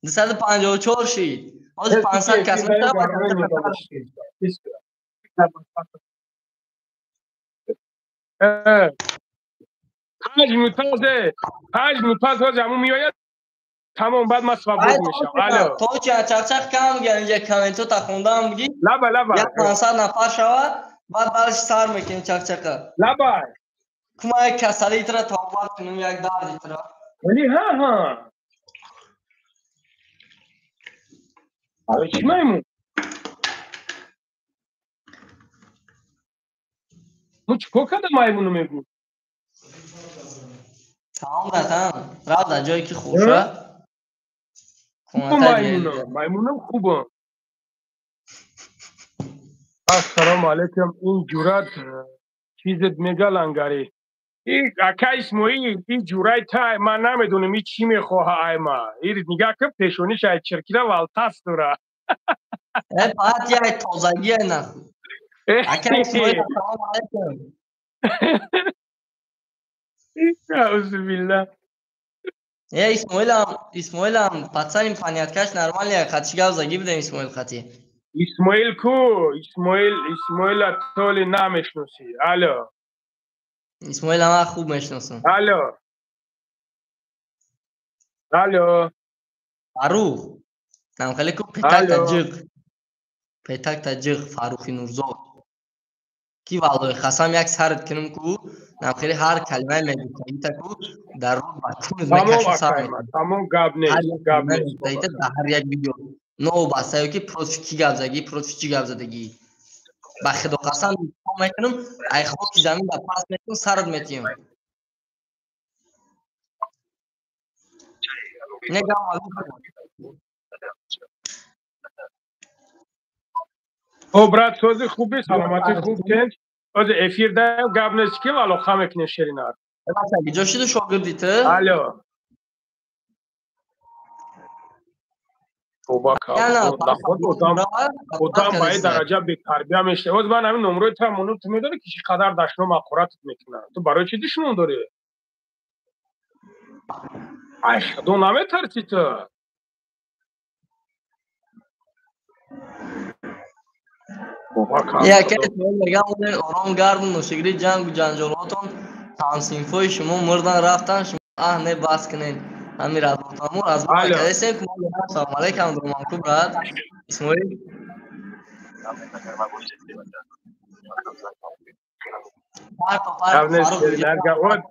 254 шид. Ҳозир 500 кас мешавад. 5 минут пас, 5 минут пас ҳозир ҳамун меояд, тамом, баъд ман свобод мешавам. Алло. То чи чақчақ кам мегӯям, инҷа комментота хондаам буги. Лаба, лаба. Як 500 нафар шавад, баъд бараш сар мекунем чақчақа. Лаба. Кума як касалитра табобат кунем, як дардитра. Вали ҳа ҳа. Аре, чӣ маймун? Мо чӣ кор кардам маймуну мегӯ? Тамом, братан. Рафт дар ҷое ки хуша. Маймунам, маймунам хубам. Ассалому алайкум, ин ҷурат чизет мега лангари. И ака Исмоил, и ҷурай тай, ман намедонам и чӣ мехоҳа ай ма. И нигаҳ кун, пешониш ай чиркира валтас дора. Э, фақат як тозагие нахуй. Ака Исмоил, ассалому алайкум. Аузубилла. Э, Исмоилам, Исмоилам, пацаним поняткаш нормальный, хати гап заги будем Исмоил хати. Исмоил ку? Исмоил, Исмоила толи намешносӣ. Алло. Исмоила ман хуб мешиносам. Алло. Алло. Фарух. Нам хеле ку петак Алло. таҷиқ. Петак таҷиқ Фарухи Нурзод. Ки валлоҳи қасам як сарат кунам ку, нам хеле ҳар калимаи мегуфтагита ку дар рӯ ба кунат Тамом мекаши сар акай мекунӣ. Тамом, гап Ҳар нест, як гап калимаи нест. мегуфтагита дар ҳар як видео. Новобастаё ки против кӣ гап задагӣ, против чӣ гап задагӣ. Ба худо қасам мекунам, ай хоки замин ба паст мекунам, сарат метиҳам. Не гап. О, брат, сози хуби, саломатӣ хуб, тенч. Ози эфир даем, гап нест, ки алоқа мекунем ширинар. Ҷо шиду шогирди ту? Алло. Тоба одам, одам ба ин дараҷа бетарбия мешавад. Оз ман ҳамин номрои тра монум, ту медонӣ ки чӣ қадар дашном ҳақоратат мекунанд. Ту барои чӣ душмон дорӣ? Ай худо наметарсӣ ту? Яке мегам, ором гарму ношигирӣ ҷангу ҷанҷолотон ҳамсинфои шумо мурдан рафтан, шумо аҳ не бас кунед ҳамин разбортамо разбор кардесем. Салом алейкум, думанку брат Исмоил.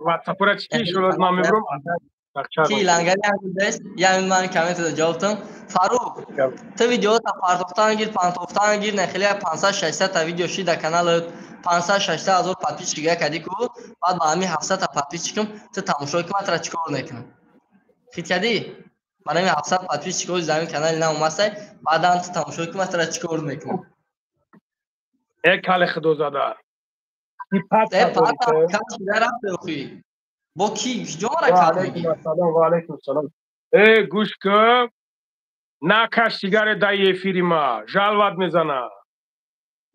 Ватсапура чӣ шуд, ман мебурам. Ки лангари ҳамдест, яъне ман комментада ҷавоб додам. Фарух, ту видеота партофтан гир, пантофтан гир, не хеле 500 600 та видео ши дар каналат, 500 600 ҳазор подписчик кади ку, баъд ба ҳамин 700 та подписчикам ту тамошо кун, ман тра чӣ кор мекунам. Хит кардӣ? Барои ҳамин 700 подписчик ози замин канали нав омастай, баъдан ту тамошо кун, ман тра чӣ кор мекунам. Э, кале худозада. Э, пата кал шида рафте охи. Бо ки ҷо мара кал мегӣ? Ва алайкум салом. Э, гӯш кун, накаш сигарет дар эфири ма, жалват мезана.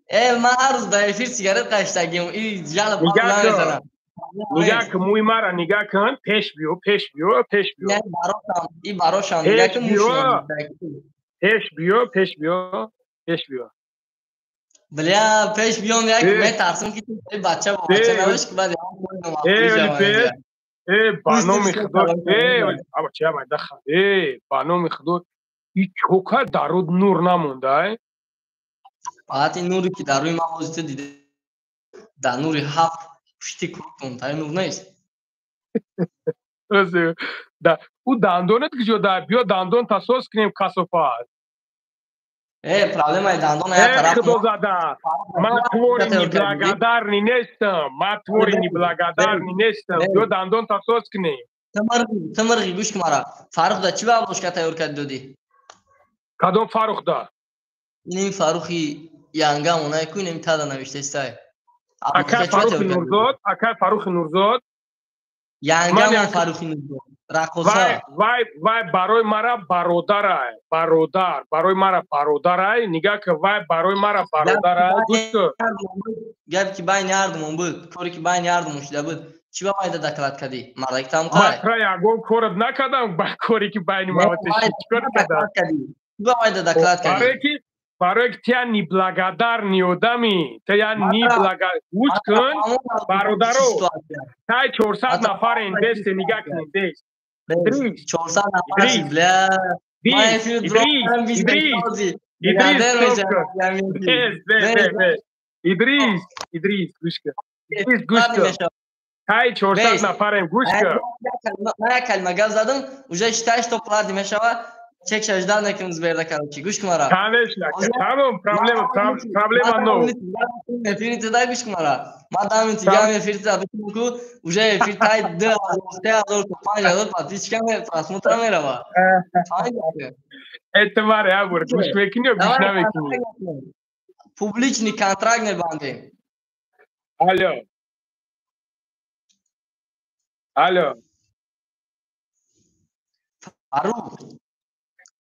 Э, ман ҳар рӯз дар эфир сигарет қаштагим, и жалоб намезанам. Нигаҳ кун, мӯи мара нигаҳ кун, пеш биё, пеш биё, пеш биё. И барошам. Пеш биё, пеш биё, пеш биё, пеш биё. Бля, пеш биём, як метарсам ки бача бо бача набош, ки баъд э э, ба номи худо, э, абача майдаха, э, ба номи худо. И чока даруд нур намонда, Фақат ин нуре ки дар рӯи ман ҳозир ту дида, дар нури ҳафт пушти куртон таи нур нест. Да ӯ дандонат куҷо да? Биё дандон тасоз кунем, касофат. Э, проблемаи дандон як Э, тараф. Худо зада, ман твори неблагодарный нестам, ман твори неблагодарный нестам. Биё дандон тасоз кунем. Ту мирғи, гӯш кун мара. Фаррух да чӣ ба обложка тайёр карди додӣ? Кадом Фаррух да? Иним Фаррухи янгам онае ку инами тада навиштаистай. Акай Фаррухи Нурзод, акай Фаррухи Нурзод. Янгамон Фаррухи Нурзод, раққоса. Вай барои мара бародарай, бародар, барои мара бародарай. Нигаҳ ки, вай барои мара бародарай, гӯш кун. Гапе ки байни ҳардумон буд, коре ки байни ҳардумон шуда буд, чӣ ба майда доклад кардӣ, мардаки Ман тамқай? тра ягон корат накардам. Ба коре ки байни ма чӣ кор кардам? Чӣ ба майда доклад кардӣ? Барое ки ту я неблагодарный одамӣ, ту я неблага. Гӯш кун, бародаро, тай 400 нафар индесте, нигаҳ кунед, дест. 400 нафар, бля. Идрис, Идрис, Идрис, Идрис, Идрис, гӯш кун, Идрис, гӯш кун, тай 400 нафарем, гӯш кун. Ман як калима гап задам, уже считай, что платный мешава, чек шажда накунем Сберда. Короче, гӯш кун мара. Конечно, тамом, проблема, проблема но. Эфири тида, гӯш кун мара, ман дам тигам эфир тида бикунам ку, уже эфир тай 2000, 3000 то 5000 подписчика просмотра мерава. Эътибар ябур, гӯш мекунӣ ё гӯш намекунӣ? Публичный контракт мебандем. Алло, алло. Фарух.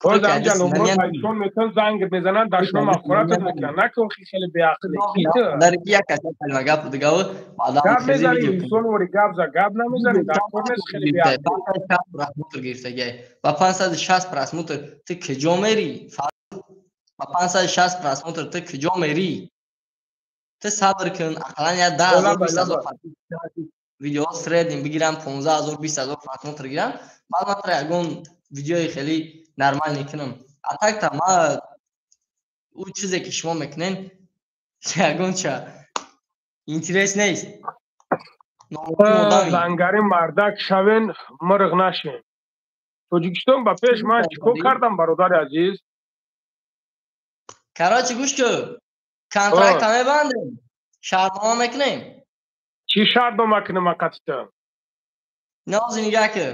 Боз анҷа номро телефон метон, занг мезананд, дашном ахоратат мекунанд. Накун, хеле беақле ки ту. Дар як каса калима гап дигаву баъдан. Гап мезани, инсон вори гап за гап намезани, дар кор нест, хеле беақле. Просмотр гирифтагиай, ба 560 просмотр ту куҷо мерӣ? Ба 560 просмотр ту куҷо мерӣ? Ту сабр кун, ақаллан як 10 000, 20 000 видео средний бигирам, 15 000, 20 000 просмотр гирам, баъд ман тра ягон видеои хеле нормальный кунам. А так-то ма ӯ чизе ки шумо мекунен, ягонча интерес нест. Зангари мардак шавен, мирғ нашен. Тоҷикистон ба пеш. Ман чӣ кор кардам, бародари азиз? Короче, гӯш кун, контракта мебандем, шартнома мекунем. Чӣ шартнома кунам акатита? Нози, нигаҳ кун,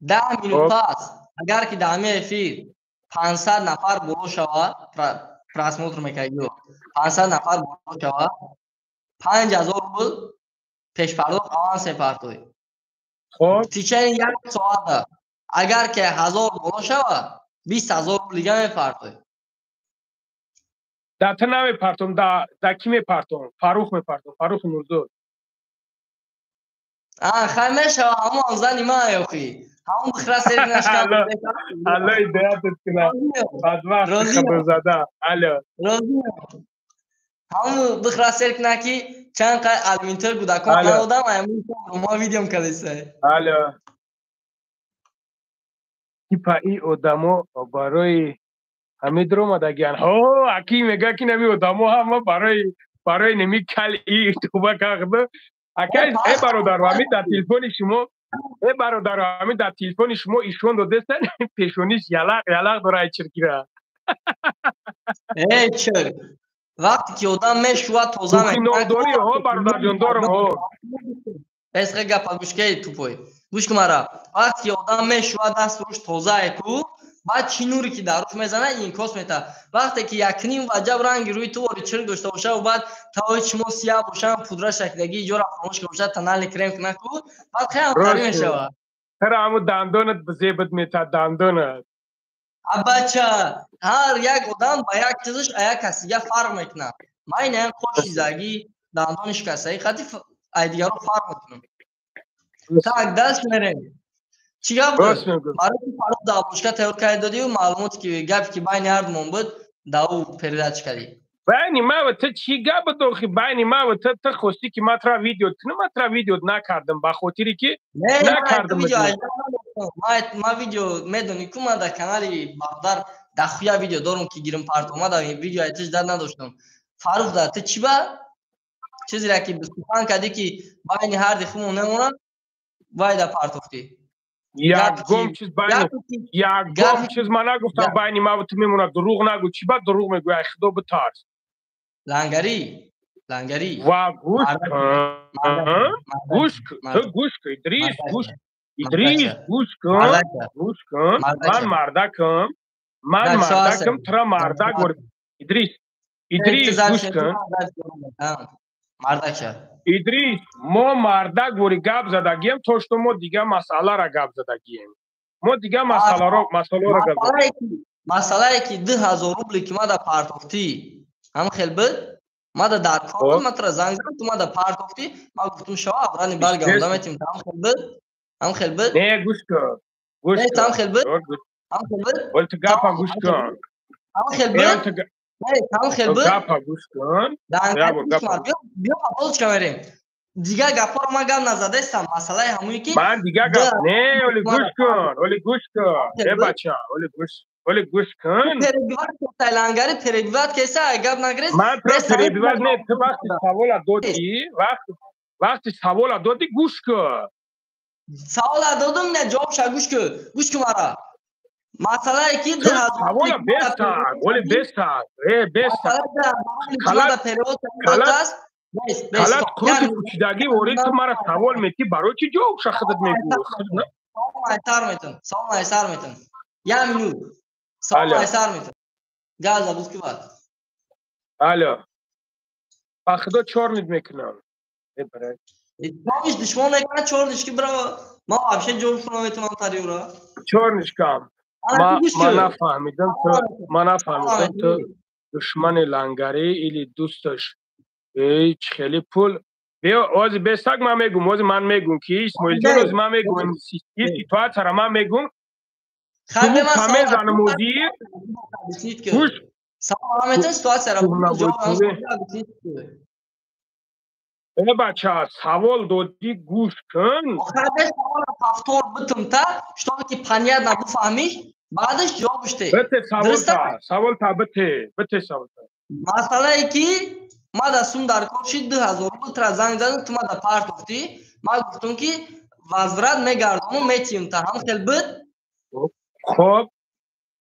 10 минут пас, агар ки дар ҳамин эфир 500 нафар боло шавад, просмотр мекардиё, 500 нафар боло шавад, 5000 рубл пешпардохт, аванс мепартоӣ. Течение як соата агар ки 1000 боло шавад, 20 000 рубл дига мепартоӣ. Да ту намепартом, да кӣ мепартом? Фаррух мепартом, Фаррухи Нурзод. Хай, мешава, ҳамон зани ман ёхи, ҳамон бихра сер. Алло, ҳидоятат кунад, бадбахт хабарзада, алло. Ҳамон бихра сер куна ки чанд қай алиментор кӯдакон надодам, мо видеом кардеса. Алло, типа и одамо барои ҳамин дуромадагиян. Ҳо, аки мега ки нами одамо ҳама барои неми кал и туба кахда. Акай, э бародаро, ҳамин дар телефони шумо, э бародаро, ҳамин дар телефони шумо ишон додеста, пешониш ялақ ялақ дора, ай чиркира. Э, чир, вақте ки одам мешувад, тоза. Ном дорӣ? Ҳо, бародарҷон, дорам, ҳо. Эсха, гапа гӯшкаи тупой, гӯш кун мара. Вақте ки одам мешувад, даст руш тозае ку, баъд чӣ нуре ки дар руш мезанад, инъикос метавад. Вақте ки якним ваҷаб ранги рӯи ту вори чирк дошта бошад, баъд тавои чимо сияҳ бошанд, пудра шакидагӣ иҷора фаромӯш ка бошад, тональный крем кунад ку, баъд хеле ҳамтарӣ мешавад. Тара ҳаму дандонат зебат метад, дандонат. Абача, ҳар як одам ба як чизаш а як кас дига фарқ мекунад. Ман инаям қоши загӣ, дандони шикастагӣ қати ай дигаро фарқ мекунам. Так, дальше мерем. Чӣ гап буд? Барои Фаррух да обложка тайёр карда додию, маълумоте ки гапе ки байни ҳардумон буд, да ӯ передача кардӣ. Байни ма ва ту чӣ гап буд охи? Байни ма ва ту, ту хостӣ ки ман тра видео кунам, ман тра видео накардам, ба хотире ки накардам. Ма видео медонӣ ку, ман дар канали бародар дахуя видео дорум, ки гирим партом. Ма дар видео айтиш дар надоштам. Фарух, да ту чӣ ба чизере ки сухан кардӣ, ки байни ҳарди хумон мемонад, вай да партофтӣ? Ягон чиз байни, ягон чиз ман нагуфтам, байни маву ту мемонад. Дурӯғ нагӯ. Чӣ ба дурӯғ мегӯӣ? Ай худо битарс. Лангарӣ, лангарӣ. Ва гӯш гӯш, ту гӯш кун, Идрис, гӯш, Идрис, гӯш кун, гӯш кун. Ман мардакам, ман мардакам, тура мардак. Идрис, Идрис, гӯш кун. Мардакша. Идрис, мо мардак вори гап задагием, то что мо дигар масъаларо гап задагием, мо дигар масъаларо гап. Масъалае ки 2000 рубли ки мада партофтӣ, ҳам хел буд, мада дар кор, ма тура занг задам, ту мада партофтӣ, ма гуфтум, шава, абрани баргардонда метим. Ҳам хел буд, ҳам хел буд. Не, гӯш кун, гӯш. Кун, ҳам хел буд, ҳам хел буд. Вол, ту гапа гӯш кун. Ҳам хел буд, ҳам хел буд. Гапа гӯш кун. Биё, полочка мерем. Дигар гапҳоро ман гап назадаистам. Масъалаи ҳамое ки Ман дигар гап не, оли гӯш кун, оли гӯш кун, э бача, оли гӯш, оли гӯш кун. Перебивать лангари, перебивать кеса, гап нагирес. Ман тура перебивать не, ту вақти савола додӣ, вақти савола додӣ, гӯш кун. Савола додум, не, ҷавобша гӯш кун, гӯш кун мара. Масъалае ки Савола бестар, оли бестар, э бестар. Калат қурути кучидагӣ ворид, ту мара савол метӣ, барои чӣ ҷавобша худат мегӯ? Савол айсар метун, савол айсар метун, як минут, савол айсар метун. Газ забуз ки бад. Алло, ба худо, чорнид мекунам. Чорниш душмон мекунад, чорниш ки бира, ман вообще ҷавобшо наметунам тариура. Чорнишкам. Ма нафаҳмидам, ту, ма нафаҳмидам, ту душмани лангарӣ или дӯсташ? Эй, чӣ хеле пул. Биё, ози бестак, ман мегум, ози ман мегум, ки Исмоилҷон, ози ман мегум, ин ситуатсияро ман мегум. Мезанам ози. Гӯш. Ситуатсияро. Э бача, савол додӣ, гӯш кун. Савола повтор битум та, чтобы ки понятно бифаҳмиш, баъдаш ҷавобш те. Бите саволта, саволта бите, бите саволта. Масъалае ки мада сум дар кор шид, 2000 рубл тра занг задам, ту мада партофтӣ, ман гуфтум, ки возврат мегардонам, метиҳем та. Ҳам хел буд? Хоб.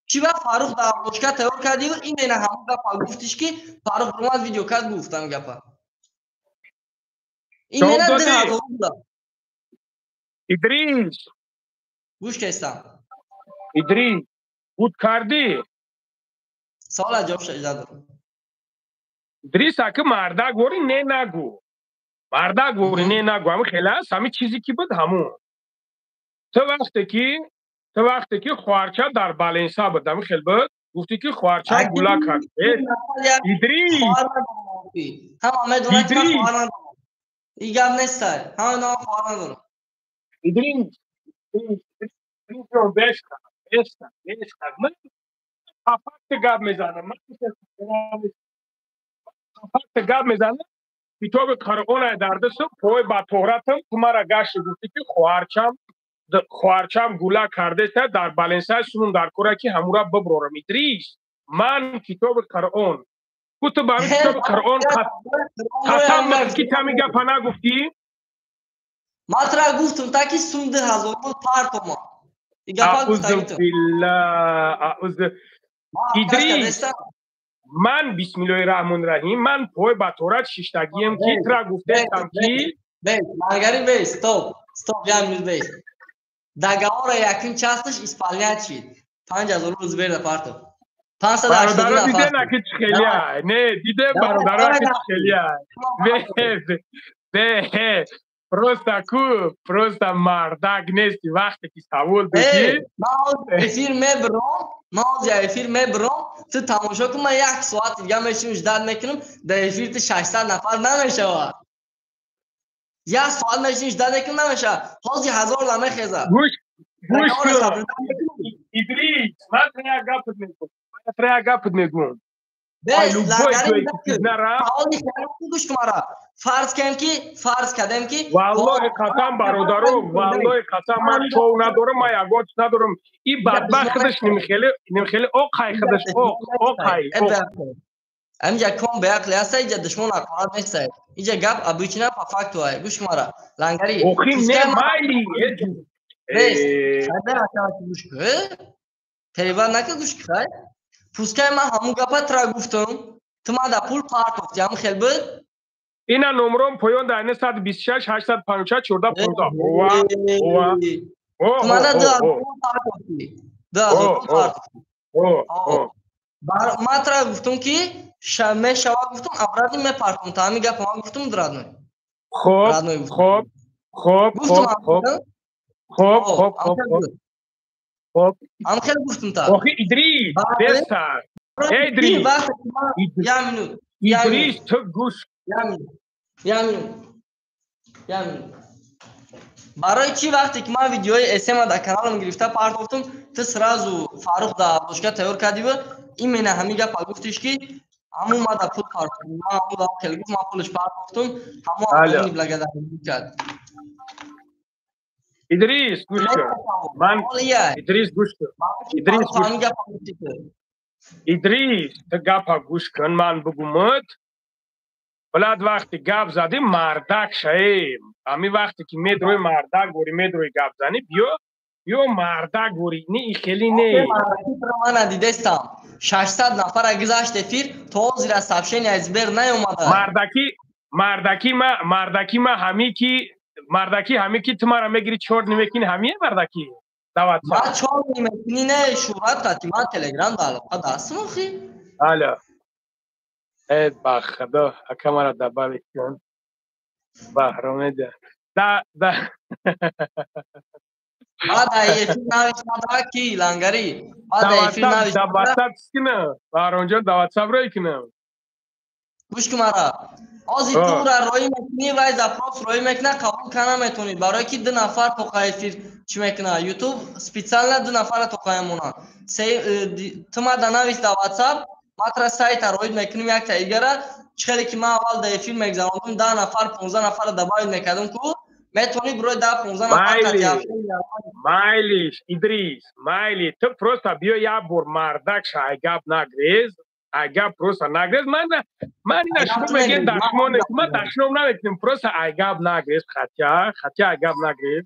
Чӣ ба Фарух дар обложка тайёр кардию, именно ҳамон гапа гуфтиш, ки Фарух омад, видео кард, гуфтам гапа. Именно 2000 рубла. Идрис. Гӯш кестам. Идрис, буд кардӣ? Савола ҷавобша иҷозат дорам. Идрис, аки мардак вори, не нагӯ. Мардак вори, не нагӯ. Ҳами хеле аст, ҳами чизе ки буд ҳамун. Ту вақте ки хоҳарча дар баленса буд, ҳами хел буд, гуфтӣ, ки хоҳарча гула кард. Идрис. Ҳама медонад, ки ман хоҳар надорам. И гап нестай. Ҳама медонад, хоҳар надорам. Идрис, бешка, бешка, бешка. Ман по факте гап мезанам. Ман по факте гап мезанам. Китоби Қуръон дар дастам, пой ба тоҳратам, ту мара гашти, гуфтӣ, ки хоҳарчам гула кардеста дар баленсаи, сунум дар кора, ки ҳамура биброрам. Идрис, ман китоби Қуръон ку, ту ба ҳамин китоби Қуръон қасам, ки тами гапа нагуфтӣ? Ман тура гуфтум та, ки сум 2000 рубл партома. Аузу билла, аузу. Идрис, ман бисмиллоҳи раҳмони раҳим, ман пой ба торат шиштагием, ки тура гуфтаестам, ки Бес, маргари, бес, стоп, стоп, як минут, бес. Договора якум часташ исполнять шид. 5000 рубл сберда партов. Бародаро, диде на, ки чӣ хелия? Не диде, бародаро, ки чӣ хелия? Бе, просто ку, просто мардак нести, вақте ки савол додӣ. Эфир мебром, ман ҳозир эфир мебром, ту тамошо кун, ман як соат дига мешинам, ждать мекунам, дар эфир ту 600 нафар намешавад. Як соат мешинам, ждать мекунам, намешавад. Ҳозир 1000 намехезад. Гӯш, гӯш кун, Идрис, ман тра як гапат мегӯм, ман тра як гапат мегӯм. Фарз кардем ки валлоҳи қасам бародаро, валлоҳи қасам ман шоу надорам, ман ягон чиз надорам. И бадбахт худаш нимхеле оқай худаш оқай. Амҷа ком беақли аста, иҷа душмон ҳақорат месай. Иҷа гап обычно по факту ай. Гӯш мара. Лангари. Охи не майли. Перебар нака гӯш кай. Пускай ман ҳамун гапа тра гуфтам, ту ман да пул партофти, ҳамун хел буд? Ина номром поён дар 926 856 14 15. Ова, ова. Ту ман да 2000 партофти. 2000 партофти. О, Ман тра гуфтам ки мешава гуфтам, обратно мепартом. Та ҳамин гапа ман гуфтам родной. Хоб, хоб, хоб, хоб, хоб. Хоб, хоб, хоб, хоб. Хоб. Ам хел гуфтам та. Охи Идрис, беста. Идрис. Я минут. Идрис, ту гӯш. Я минут. Я минут. Я минут. Барои чӣ вақте ки ман видеои СМ дар каналам гирифта партофтам, ту сразу Фарух дар обложка тайёр кардиву, именно ҳамин гапа гуфтиш ки ҳамун ман дар пул партофтам. Ман ҳамун дам хеле гуфт, ман пулаш партофтам, ҳамун ҳамин благодарӣ кард. Идрис, гӯш кун. Ман Идрис гӯш кун. Идрис гӯш кун. Идрис, ту гапа гӯш кун, ман бугумат. Блад вақти гап задӣ мардак шаем. Ҳамин вақте ки медрои мардак бори медрои гап занӣ, биё, биё мардак бори, не и хеле не. Ман надидестам. 600 нафара гузашт эфир, то ҳозира сообщение аз Сбер наёмада. Мардаки, мардаки ма, мардаки ма ҳами ки мардаки ҳами ки ту мара мегири чор намекунӣ, ҳамие мардаки? Дават. Ман чор намекунӣ не, шӯҳрат қати ман Телеграм дар алоқа дастам охи. Алло. Э, ба худо, ака мара добавить кун. Баҳромеда. Да, да. Баъд эфир нависада ки лангари. Баъд эфир нависада. Да WhatsApp кунам. Баҳромҷон, да WhatsApp рой кунам. Гӯш кун мара. Ҳозир тура роӣ мекунӣ, вай запрос роӣ мекуна, қабул кана наметонӣ. Барое ки ду нафар тоқа эфир чӣ мекуна? YouTube специально ду нафара тоқа мемонад. Ту ма да навис дар WhatsApp, ма тра сайта роид мекунем якта игара. Чӣ хеле ки ман аввал дар эфир мегзарондум, 10 нафар, 15 нафара добавить мекардам ку, метавонӣ бирои 10, 15 нафар. Майлиш, Идрис, майли, ту просто биё як бор мардак ша, ай гап нагрез, ай гап просто нагрез. Ман ина шумо мегӯед дашном, ман дашном намекунем, просто ай гап нагрез, хотя ай гап нагрез.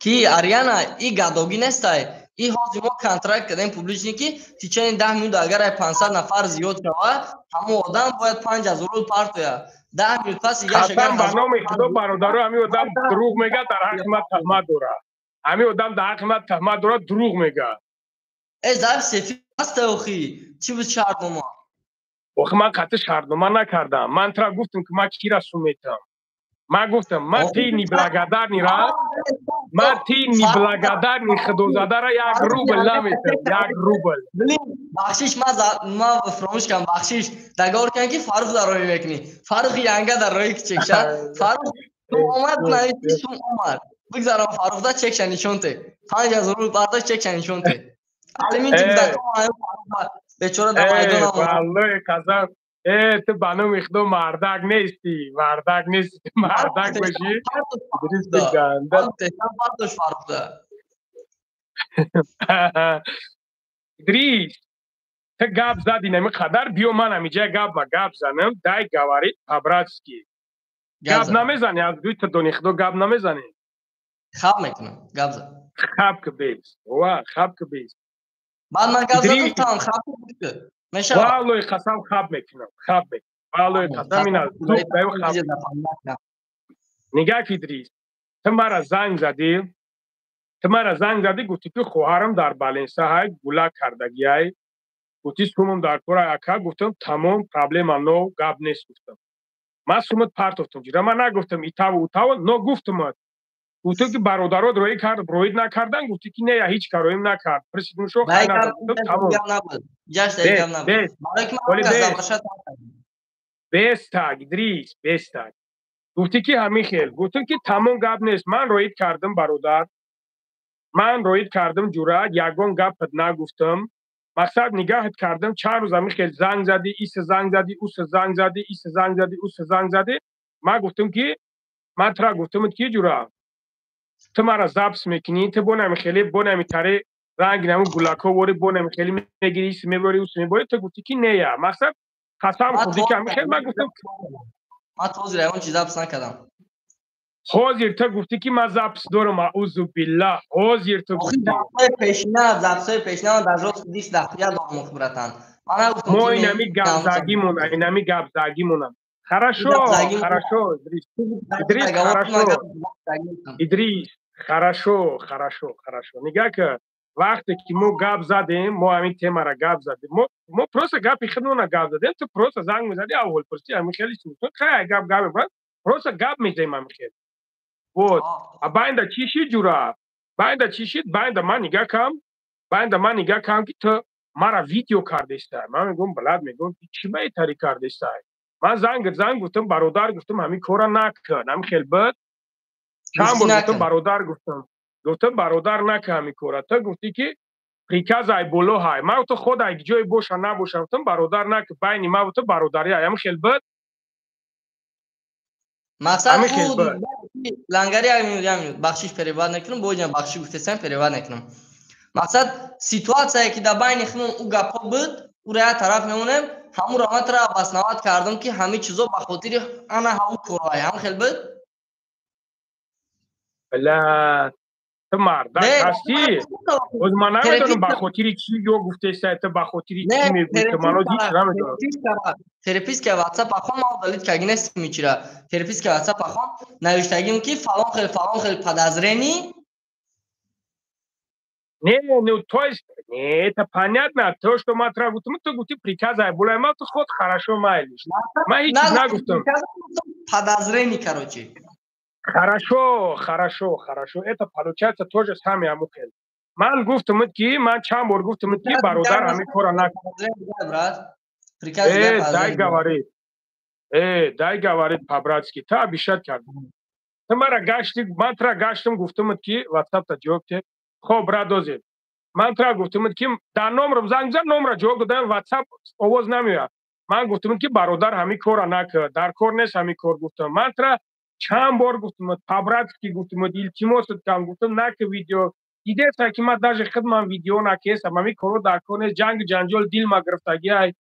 Ки Ариана, и гадогӣ нестай. И ҳозир мо контракт кардем публичный ки течение 10 минут агар ай 500 нафар зиёд шавад, ҳамон одам бояд 5000 рубл партояд. 10 минут пас дигар шагар. Ба номи Худо бародаро, ҳамин одам дурӯғ мегӯяд, дар ҳаққи ман туҳмат дорад. Ҳамин одам дар ҳаққи ман туҳмат дорад, дурӯғ мегӯяд. Э, запись эфир ҳаста охи. Чӣ буд шартнома? Охи ман қатъи шартнома накардам. Ман тура гуфтам ки ман кира сум метам. Ман гуфтам, ман ти неблагодарный ра, ман ти неблагодарный худозадара 1 рубл наметам, 1 рубл. Бахшиш, ман фаромӯш кардам, бахшиш. Договор кардем ки Фарух дар роҳӣ мекунӣ. Фарух янга дар роҳи чекша. Фарух сум омад, нависи сум омад. Бигзарам Фарух да чекша нишон те. 5000 рубл бардошт, чекша нишон те. Алимин чи буда, бечора дар майдон омад. Валлоҳи қасам. Э, ту ба номи Худо мардак нестӣ, мардак нестӣ, мардак бошӣ. Идрис ганда. Идрис, ту гап задӣ нами қадар, биё ман ҳамиҷа гап ма гап занам, дай говорит по-братски. Гап намезанӣ, аз дуй ту дони Худо гап намезанӣ. Хаб мекунам, гап зан. Хаб ки бес. Ва, хаб ки бес. Баъд ман гап задам, там хаб ки. Валлоҳи қасам хаб мекунам, хаб мекунам. Валлоҳи қасам ин аз хаб. Нигаҳ Идрис, ту мара занг задӣ, ту мара занг задӣ, гуфтӣ ки хоҳарам дар Баленса ҳай, гулак кардагиай. Гуфтӣ сумам дар кора ака, гуфтам тамом, проблема но, гап нест гуфтам. Ман сумат партофтам, ҷира ман нагуфтам итаву утаву, но гуфтамат. Гуфтам ки бародарот роӣ кард, роид накардан, гуфтӣ ки не, я ҳеҷ кароим накард. Присидум шо хай накард, тамом. Бес так, Идрис, бес так. Гуфтӣ ки ҳамин хел, гуфтам ки тамом гап нест, ман роид кардам бародар. Ман роид кардам ҷура, ягон гапат нагуфтам. Мақсад, нигаҳат кардам, чанд рӯз ами хел занг задӣ, иса занг задӣ, уса занг задӣ, иса занг задӣ, уса занг задӣ. Ман гуфтам, ки ман тура гуфтамуд, ки ҷура, ту мара запись мекунӣ, ту бонами хеле, бонами таре ранги наму гулако вори, бонами хеле мегирӣ, иса меборӣ, уса меборӣ. Ту гуфтӣ, ки нея. Мақсад, қасам хӯрдӣ, ки ами хел. Ман гуфтам. Ман то ҳозир ягон чиз запись накардам. Ҳозир ту гуфтӣ, ки ман запись дорам, аузу биллаҳ, ҳозир ту гуфтӣ. Записҳои пешина, записҳои пешина ман дар жёсткий диск дахтия дорам, братан. Ман нагуфтам. Мо инами гапзагимона, инами гапзагимона. Хорошо, хорошо, Идрис, Идрис, хорошо, Идрис, хорошо, хорошо, хорошо. Нигаҳ ка, вақте ки мо гап задем, мо ҳамин темара гап задем, мо просто гапи худмона гап задем. Ту просто занг мезадӣ, аввалпурсӣ, ҳамин хеле. Хай, гап гап, просто гап мезанем, ҳамин хел. Вот, а байнда чӣ шид, ҷура? Байнда чӣ шид? Байнда ман нигаҳ кам, байнда ман нигаҳ кам, ки ту мара видео кардестай. Ман мегӯм, блядь, мегӯм, ки чӣ ба итари кардестай? Ман занг гуфтам, бародар, гуфтам, ҳамин кора накун, ҳамин хел буд. Чанд бор гуфтам, бародар, гуфтам, бародар, накун ҳамин кора. Ту гуфтӣ, ки приказ ай боло ҳай. Ман гуфтам, худ ай ҷое боша, набоша, гуфтам, бародар, накун, байни ман ту бародарӣ ай, ҳамин хел буд. Мақсад, лангари, як минут, як минут, бахшиш, перебивать накунам, боҷа бахшиш гуфтесам, перебивать накунам. Мақсад, ситуатсияе ки дар байни худмон ӯ гапҳо буд, ӯро як тараф мемонем. Ҳамуро ман тара обосновать кардам, ки ҳамин чизо ба хотири ана ҳамун корҳое, ҳам хел буд. Бля, ту мардак ҳастӣ. Боз ман намедонам, ба хотири чӣ ё гуфтеса, ту ба хотири чӣ мегӯӣ, ту мано ҳеҷ намедонам. Переписка WhatsApp ахон, ман удалить карги нестим чира. Переписка WhatsApp ахон, навиштагим, ки фалон хел, фалон хел подозрений. Не, ну, то есть, не, это понятно, то, что ман тура гуфтам, ту гуфти, приказ ай булай, ман ту худ хорошо, майлиш. Ман ҳеҷ чиз нагуфтам. Подозрений, короче. Хорошо, хорошо, хорошо. Это получается тоже самое амухел. Ман гуфтам, ки ман чанд бор гуфтам, ки бародар, ҳамин кора накун. Э, дай говорит. Э, дай говорит по-братски. Та обещать кардӣ. Ту мара гашти, ман тура гаштам, гуфтам, ки WhatsApp-та ҷавоб те. Хоб, брат, дозед. Ман тура гуфтам, ки дар номрам занг зан, номра ҷавоб додам, WhatsApp овоз намеояд. Ман гуфтам, ки бародар, ҳамин кора накар, дар кор нест ҳамин кор, гуфтам. Ман тура чанд бор гуфтам, по-братски гуфтам, илтимосат кам, гуфтам, нака видео. Дидеса, ки ман даже худман видео накесам, ҳамин корро дар кор нест, ҷангу ҷанҷол дил ма гирифтагӣ ай.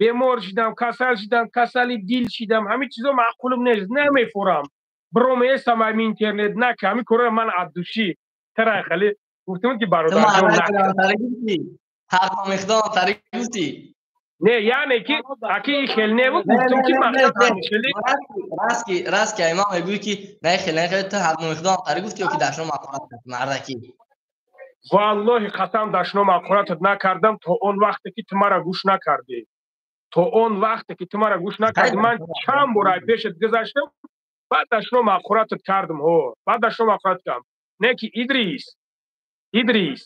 Бемор шидам, касал шидам, касали дил шидам, ҳамин чизо маъқулам нест, намефурам. Бромеестам ами интернет, нака ҳамин корро. Ман от души тара хеле гуфтам, ки бародарҷон, нака. Ҳақ тари гуфтӣ. Не, яъне ки аки и хел неву, гуфтам, ки мақсад хеле. Растки, растки, ай ман мегӯӣ, ки не хел, не хел, ту ҳақ тари гуфтӣ ё ки дашном ҳақорат кардӣ, мардаки? Валлоҳи қасам, дашном ҳақоратат накардам, то он вақте ки ту мара гӯш накардӣ. То он вақте ки ту мара гӯш накардӣ, ман чанд бор ай пешат гузаштам, баъд дашном ҳақоратат кардам, ҳо, баъд дашном ҳақорат кардам. Не ки, Идрис, Идрис,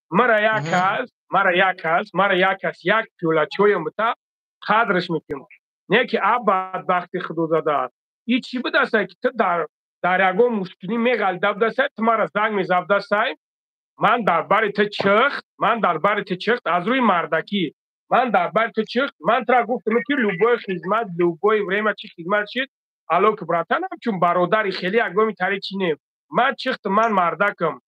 мара як кас, мара як кас, мара як кас як пиёла чоям бита, қадрш мекунам. Не ки а бадбахти худозада и чӣ будасай, ки ту дар ягон мушкилӣ меғалида будасай, ту мара занг мезабдасай, ман дар бари ту чихт, ман дар бари ту чихт, аз рӯи мардакӣ ман дар бари ту чихт. Ман тура гуфтам, ки любой хизмат, любое время, чӣ хизмат шид, алло, ки братан, ҳамчун бародари хеле ягоми тари чӣ не, ман чихтам, ман мардакам.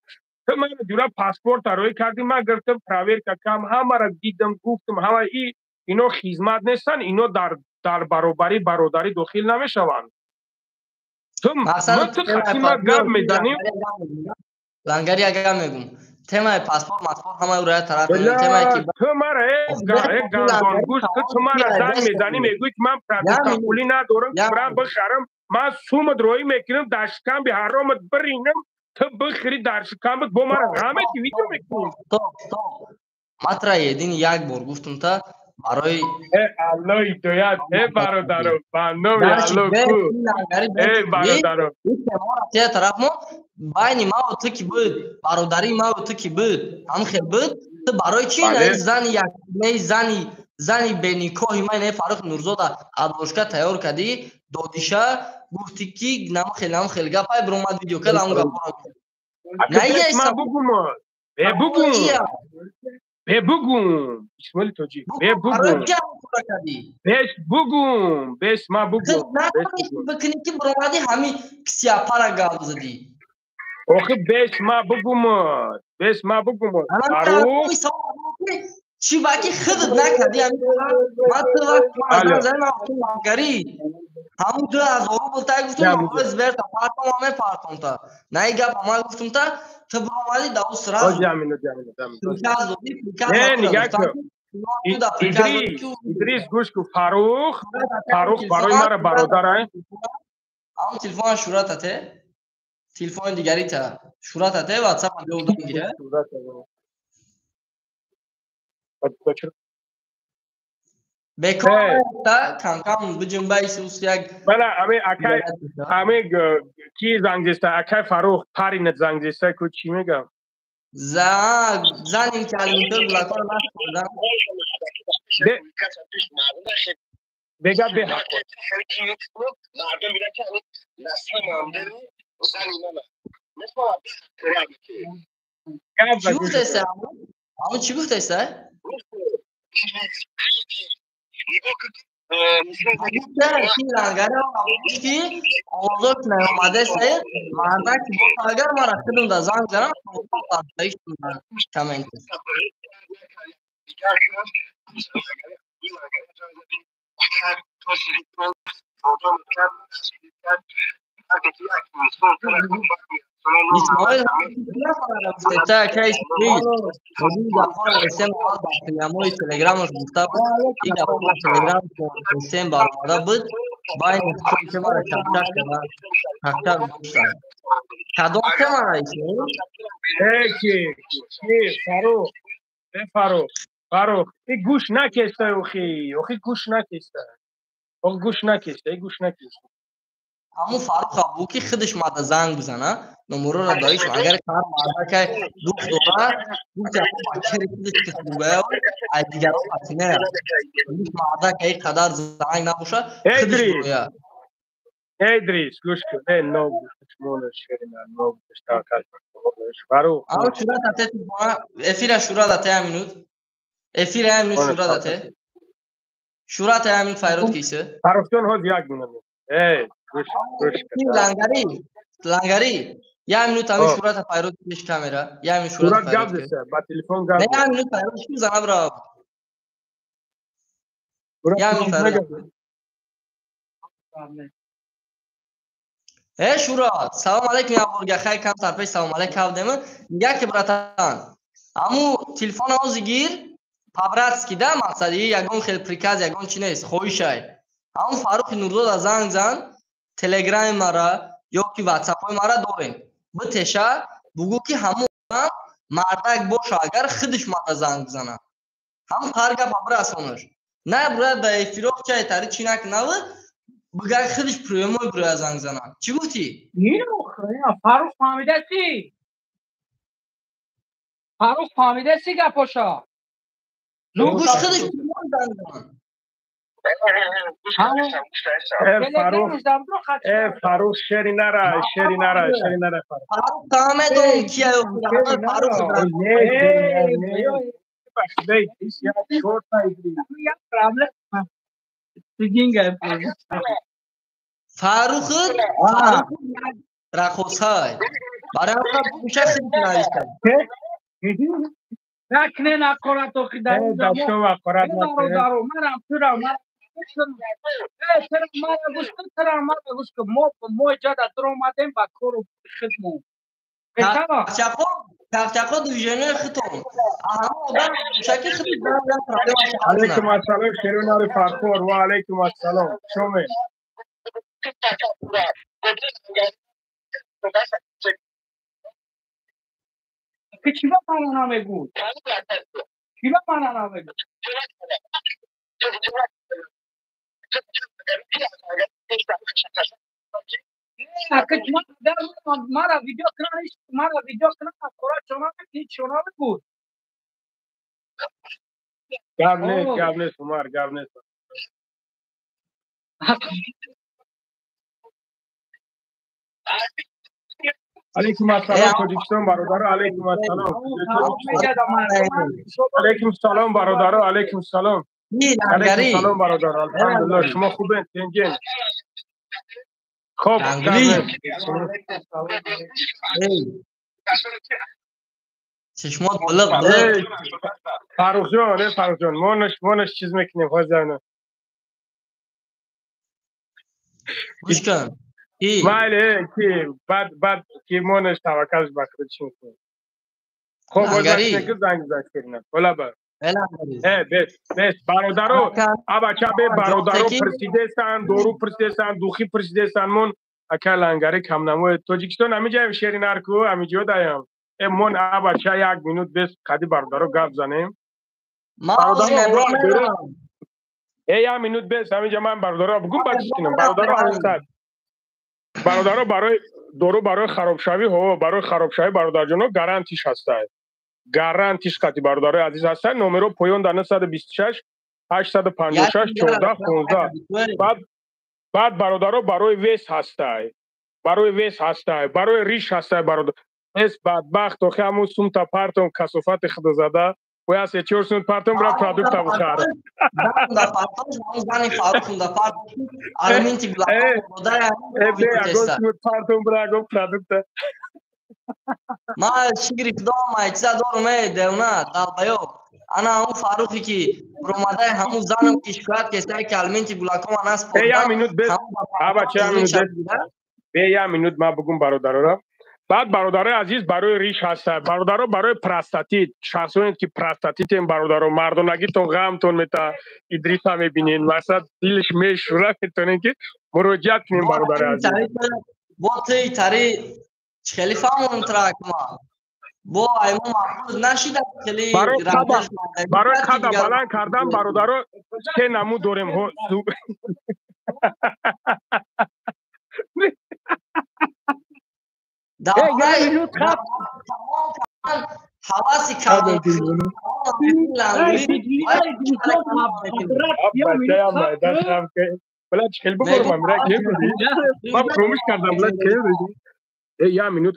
Ту мана ҷура паспорта рӯй кардӣ, ман гирифтам, проверка кам, ҳамаро дидам, гуфтам, ҳама и ино хизмат нестанд, ино дар баробари бародарӣ дохил намешаванд. Ту ту гап мезанӣ. Лангари, як гап мегум, темаи паспорт маспорт ҳамаи ӯро як тараф. Темае ки Ту мара, э гандонгӯш, ту мара занг мезанӣ, мегӯӣ, ки ман продукта пулӣ надорам, ки бирам бихарам. Ман сумат роӣ мекунам, дар шикамби ҳаромат биринам, ту бихӯри дар шикамбат, бо мара ғаме ки видео мекунӣ. Ман тура един як бор гуфтам, та барои Э, Алло ҳидоят, э бародаро, ба номи Алло ку, э бародаро. Те тараф мо байни маву ту ки буд, бародарии маву ту ки буд, ҳам хел буд. Ту барои чи зани як не зани беникоҳи ман, не Фаррух Нурзода обложка тайёр кардӣ, додиша, гуфтӣ, ки намхел, намхел гапай биромад, видео кард, ҳамон гапҳоро. Ман бугум, э бугум. Бе бугум, Исмоили Тоҷик, бе бугум. Беш бугум, беш ма бугум. Бикунӣ ки биромадӣ ҳами кисияпара гап задӣ. Охи беш ма бугум, беш ма бугум. Фарух чӣ баки худат накардӣ ҳами ман ту вақт занам гарӣ ҳамун 2000 рубл тай гуфтум зверта партом ҳаме партом та на и гап ма гуфтум та ту биромадӣ да у сразу приказ додӣ приказ. Не, нигоҳ кун. Идрис, гӯш кун, Фарух, Фарух барои мара бародар. Ҳамун телефон шурата те телефони дигарита шурата те ватсап биёдам гира. Бекор камкам биҷунбаи сус як. Бала ами акай ами ки занг зеста акай Фарух паринат занг зеста ку чӣ мегам? Заним ки алимтор гулакор насхӯрдам. Бега бе мардум бира ки зани мана чӣ гуфтеса? Ҳамун чӣ гуфтеса? Ки овозош наомадеса мардак агар мара худам да занг занам коммент. Исмоил гуфтета ка Исмоил гафора сем аввал дар прямои телеграмаш гуфта буд и гафора телеграм сем баромада буд байни темара чахчах карда чахчах гуфтан кадом темара Исмоил? Ки ки Фарух, э Фарух, Фарух и гӯш накеста охи охи гӯш накеста ох гӯш накеста и гӯш накеста. Ҳамун Фарух абу ки худаш мада занг бизана номерора доиш агар кар мардакай дух дора гуфти бачари худаш ки хубая ай дигарон қатине мардакай қадар занг набоша худаш буя. Идрис, гӯш кун, э ноб мона шерина ноб таваккал Фарух. Ав шура тате телефона эфира шура дате я минут эфира я минут шура дате шура та я минут файрод кисе. Фарухҷон ҳоз як минут э гӯш гӯш. Лангари, лангари я минут ами шурата файрод киш камера я минут шурата. Шурат гап зеса ба телефон гап. Не, я минут файрод киш зана бра я минут файрод. Э Шура, салом алейкум я борга хай кам тарпеш салом алейкум кавдем. Нигah ки братан. Аму телефон ози гир, по-братски да мақсад, ягон хел приказ, ягон чи нест, хоҳишай. Аму Фарухи Нурзода занг зан, телеграми мара ё ки ватсапҳои мара дорем. Битеша, бугӯ ки ҳамун одам мардак боша агар худаш мада занг бизана. Ҳамун ҳар гапа бирасонаш. На бура ба эфироқ чай тари чи накунаву бигар худаш прямой бура занг зана. Чӣ гуфтӣ? Фарух фаҳмидаси? Фарух фаҳмидаси гапоша? Гӯш худаш прямой занг зана. Фарух, э Фарух шери нара, шери нара, шери нара Фарух. Фарух фаҳмедон кия Фарух. Не, не, не, Проблем. Фарух Фарух рақосай. Барои ҳамин гӯша хеле навишта. Накне нақорат охи дар дашто вақорат накне. Марам тура мара э тура мара гӯш кун тура мара гӯш кун мо иҷода туро омадем ба кору хидму. Чақчақо чақчақо движение хитон. Ҳама одам гӯшаки хид проблема. Алейкум ассалом Шерунари Фархор ва алейкум ассалом. Шоме. Ки чӣ ба мана намегӯ? Чӣ ба мана намегӯ? Мара видео кунан, мара видео кунан, қора чона ки чона буд. Гап нест, гап нест, Умар, гап нест. Алейкум ассалом Тоҷикистон бародаро, алейкум ассалом. Алейкум салом бародаро, алейкум салом. Алейкум салом бародаро. Алҳамдулиллоҳ, шумо хубен, тинҷен. Хоб, чашмот булуқ булуқ. Фаррухҷон, э Фаррухҷон, монаш чиз мекунем ҳозир. Гӯш кун. Майли, ки баъд ки монаш таваккалш ба худо чӣ мекунем. Хоб, ҳозир занг зад кирна. Ҳола ба. Э, бес, бес, бародаро, абача бе бародаро пурсидесан, дору пурсидесан, духи пурсидесан, мон ака лангари камнамои Тоҷикистон ҳамиҷаем шери нарку, ҳамиҷо даям. Э, мон абача як минут бес қади бародаро гап занем. Э, як минут бес, ҳамиҷа ман бародаро бугум баъд чӣ кунам? Бародаро ҳастад. Бародаро барои дору барои харобшавӣ, ҳо, барои харобшавӣ бародарҷоно гарантиш ҳастад. Гарантиш қати бародарои азиз ҳастанд. Номеро поён дар 926 856 14 15. Баъд бародаро барои вес ҳастай, барои вес ҳастай, барои риш ҳастай бародар. Эс бадбахт охи ҳамун сумта партом касофати худо зада. Бояд се чор сумт партом бира продукта бухар. Партом бира ягон продукта. Ман шукри худо чиза дорум, э девна далбаё. Ана ҳамун Фаррухе ки буромадаи ҳамун занам ки шикоят кестай ки алименти гулакома наспорда. Як минут бес, абача як минут бес. Бе як минут ман бугум бародарора. Баъд бародарои азиз барои риш ҳаста, бародаро барои простатит, шахсоне ки простатитем бародаро, мардонагитон ғамтон мета, Идриса мебинен, мақсад дилш мешӯра, метонем ки муроҷиат кунем бародарои азиз. Бо ти тари хеле фаҳмонам тракма. Бо аймо маъқул нашида хеле барои қада баланд кардан бародаро се намуд дорем. Ҳаваси калон ман фуромӯш кардам. Як минут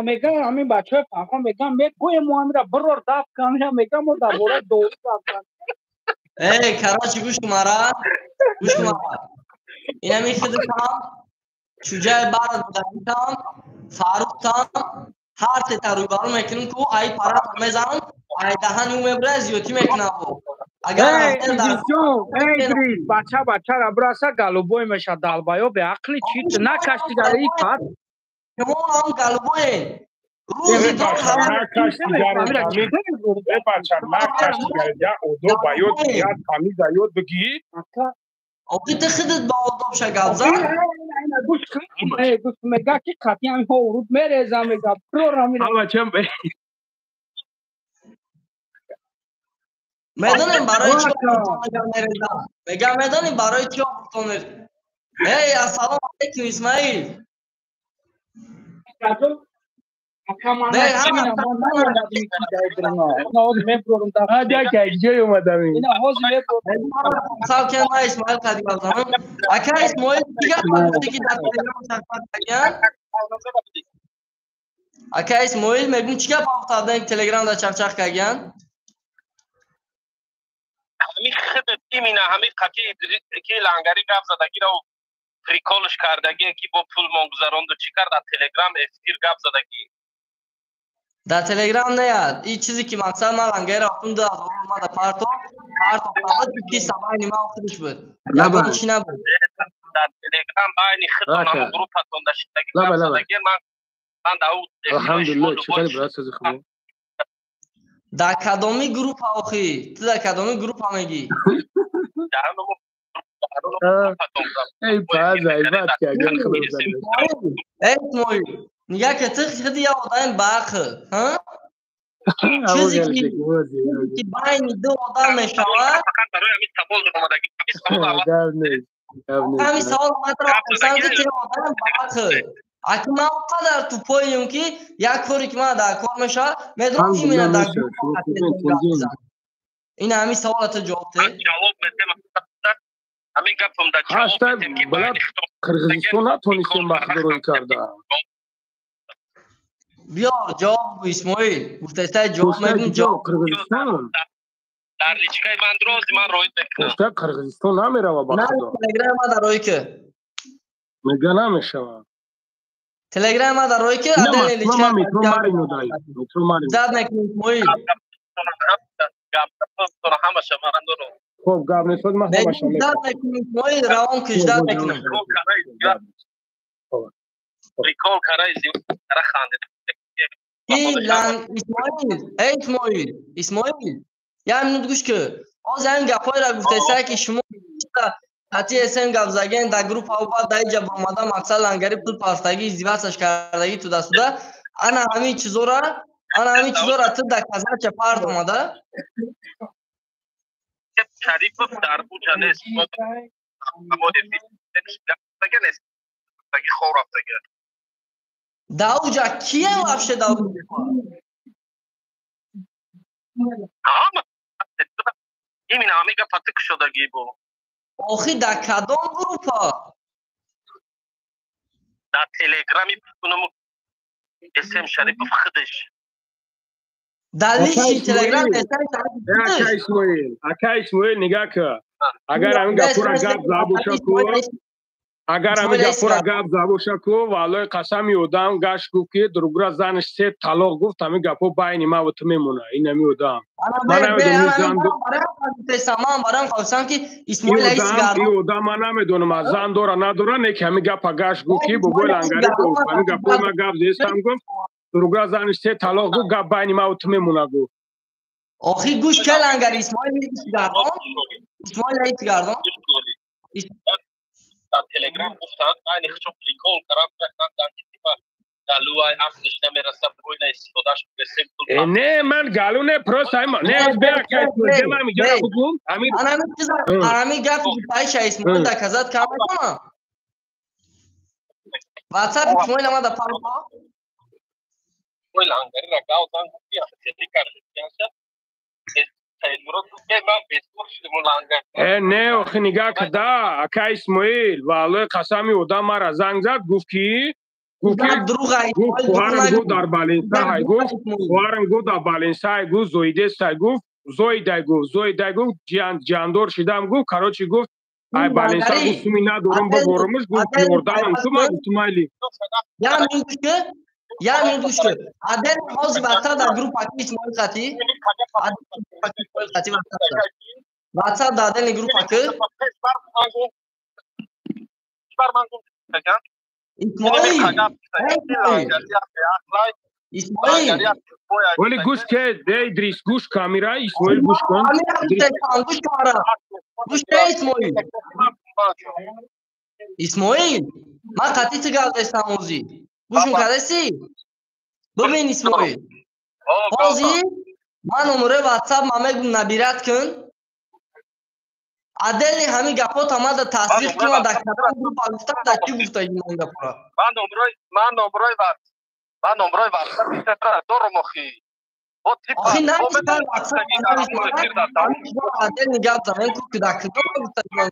мегам, ҳамин бачаҳои фархон мегам, мегӯем мо ҳамира бирор даф кам, мегам мо дар бораи дору гап занем. Эй, короче, гӯш кун мара, гӯш кун мара. Инами худатам, чуҷаи барат будаитам, Фаррухтам, ҳар сета рӯбарӯ мекунем ку ай паратон мезанам, ай даҳани ӯ мебурад, зиёдтӣ мекунам. Агар Идрис, бача бачара бираса голубой меша далбаё беақли чӣ накаш дигар и пас. Шумо ҳам голубоен. Рӯзи Охи ту худат ба одоб ша гап зан. Мега ки қатъиян ҳо уруд мерезам, мега прора Медонем барои чӣ мерезам. Мега медонем барои чӣ обуртон. Эй, ассалому алайкум Исмаил. Ака Исмоил мегум чӣ гап афтадан Телеграм да чақчақ кардян? Ҳамин худат имина ҳамин қатъи ки лангари гап задагиро приколш кардагие ки бо пул мон гузаронду чӣ кард дар Телеграм эфир гап задагӣ. Дар Телеграм неяд. И чизе ки мақсад ман лангари рафтум 2000 омада парто, парто фақат ки сабайни ман худаш буд. Ягон чӣ набуд. Дар Телеграм байни худтон ҳам группатон да шидаги гап задагӣ ман дар ӯ Алҳамдулиллоҳ, чӣ хеле брат сази хуб. Дар кадоми группа охи? Ту дар кадоми группа мегӣ? Эй паза, эй бад ки агар худо зад. Эй Исмоил, нигаҳ ки ту худи як одами баақл, ҳа? Чизе ки байни ду одам мешавад, ҳамин савол матраҳ пурсам ки ту одами баақл. Аки ман он қадар тупоем ки як коре ки ман дар кор мешавад, медонам именно дар. Ин ҳамин саволата ҷавоб де. Ҷавоб медем. Ҳамин гапам да ҷавоб медем ки байни худо Қирғизистон натонистем бахдорӣ карда. Биё ҷавоб гӯ Исмоил. Гуфтаистай ҷавоб мегӯм ҷавоб. Қирғизистон. Дар личкаи ман рози ман роид мекунам. Гуфта Қирғизистон намерава ба худо. Телеграм ма дар рои ки. Мега намешава. Телеграм ма дар рои ки адели личка. Метро Марино дай. Метро Марино. Зад мекунем Исмоил. Ҳамаша ман дорам. Хоб гап нест, ман ҳамаша мекунам. Зад мекунем Исмоил, равон ки ждат мекунем. Прикол карай зира хандид. Исмоил, эй Исмоил, Исмоил. Я минут гӯш ки. Ҳозир ҳамин гапҳоеро гуфтаистай ки шумо хати СМ гап заген дар группа баъд дар иҷа баромада мақсад лангари пул пафтагӣ издивасаш кардагӣ туда-сюда. Ана ҳамин чизора, ана ҳамин чизора ту дар казача парт омада. Шарипов дар буҷа нест. Дар уҷа кие вообще дар уҷа? Именно ҳамин гапа ту кушодагӣ бо. Охи дар кадом группа? Дар телеграми СМ Шарипов худаш. Дар личи телеграм СМ Шарипов худаш. Ака Исмоил, ака Исмоил нигоҳ кун. Агар ҳамин гапҳоро гап зада боша ку, агар ҳамин гапҳоро гап зада боша ку, валлои қасами одам гашт гуфт ки дуругра занаш се талоқ гуфт, ҳамин гапҳо байни ман ва ту мемонад. Ин ҳамин одам. Ман намедонам зан барам хостам ки Исмоил аис гардон. Ин одам ман намедонам аз зан дора надора, не ки ҳамин гапа гашт гуфт ки бобои лангари гуфт, ҳамин гапҳои ман гап зестам гуфт, дуругра занаш се талоқ гуфт, гап байни ман ва ту мемонад гуфт. Охи гӯш ка лангари Исмоил аис гардон. Исмоил аис гардон. Дар Телеграм гуфтанд, айни хучо прикол карам, гуфтанд ки типа галуай ақлиш намераса, бойна истифодаш бесем пул. Не, ман галу не, просто не, бе акай, ман миҷара бугум, ҳамин ана чиза, ҳамин гап гуфтаиша Исмоил доказат кам мекунам. WhatsApp Исмоил ама да парпо. Ой лангари ра гав зан гуфти, хеле кард, Не, охи нигаҳ када, ака Исмоил, валлои қасами одам мара занг зад, гуфт ки хоҳарам гуфт дар Баленсаҳай гуфт, хоҳарам гуфт дар Баленсаҳай гуфт, зоидестай гуфт, зоидай гуфт, зоидай гуфт, ҷиандор шидам гуфт, короче гуфт, ай Баленса гуфт, суми надорам биборамаш гуфт, ёрдамам ту, ман гуфтум майли. Я минут гӯш кун. Адел ҳозир WhatsApp дар группа ки Исмоил хати? Исмоил хати WhatsApp. WhatsApp дар адели группа ки? Исмоил. Исмоил. Вале гӯш ке, де Идрис гӯш камера, Исмоил гӯш кун. Гӯш камера. Гӯш ке Исмоил. Исмоил, ман хати ту гап застам ҳозир. Гӯшм кардасӣ? Бибин Исмоил. Ҳозир ман номерои WhatsApp ма мегӯм набират кун. Адели ҳамин гапҳо мада тасдиқ кун, дар кадом группа гуфтам, дар чӣ гуфтаги ман гапҳоро? Ман номерои WhatsApp дорам охи. Охи навиштан WhatsApp адели гап занем ку ки дар кадом гуфтаги ман.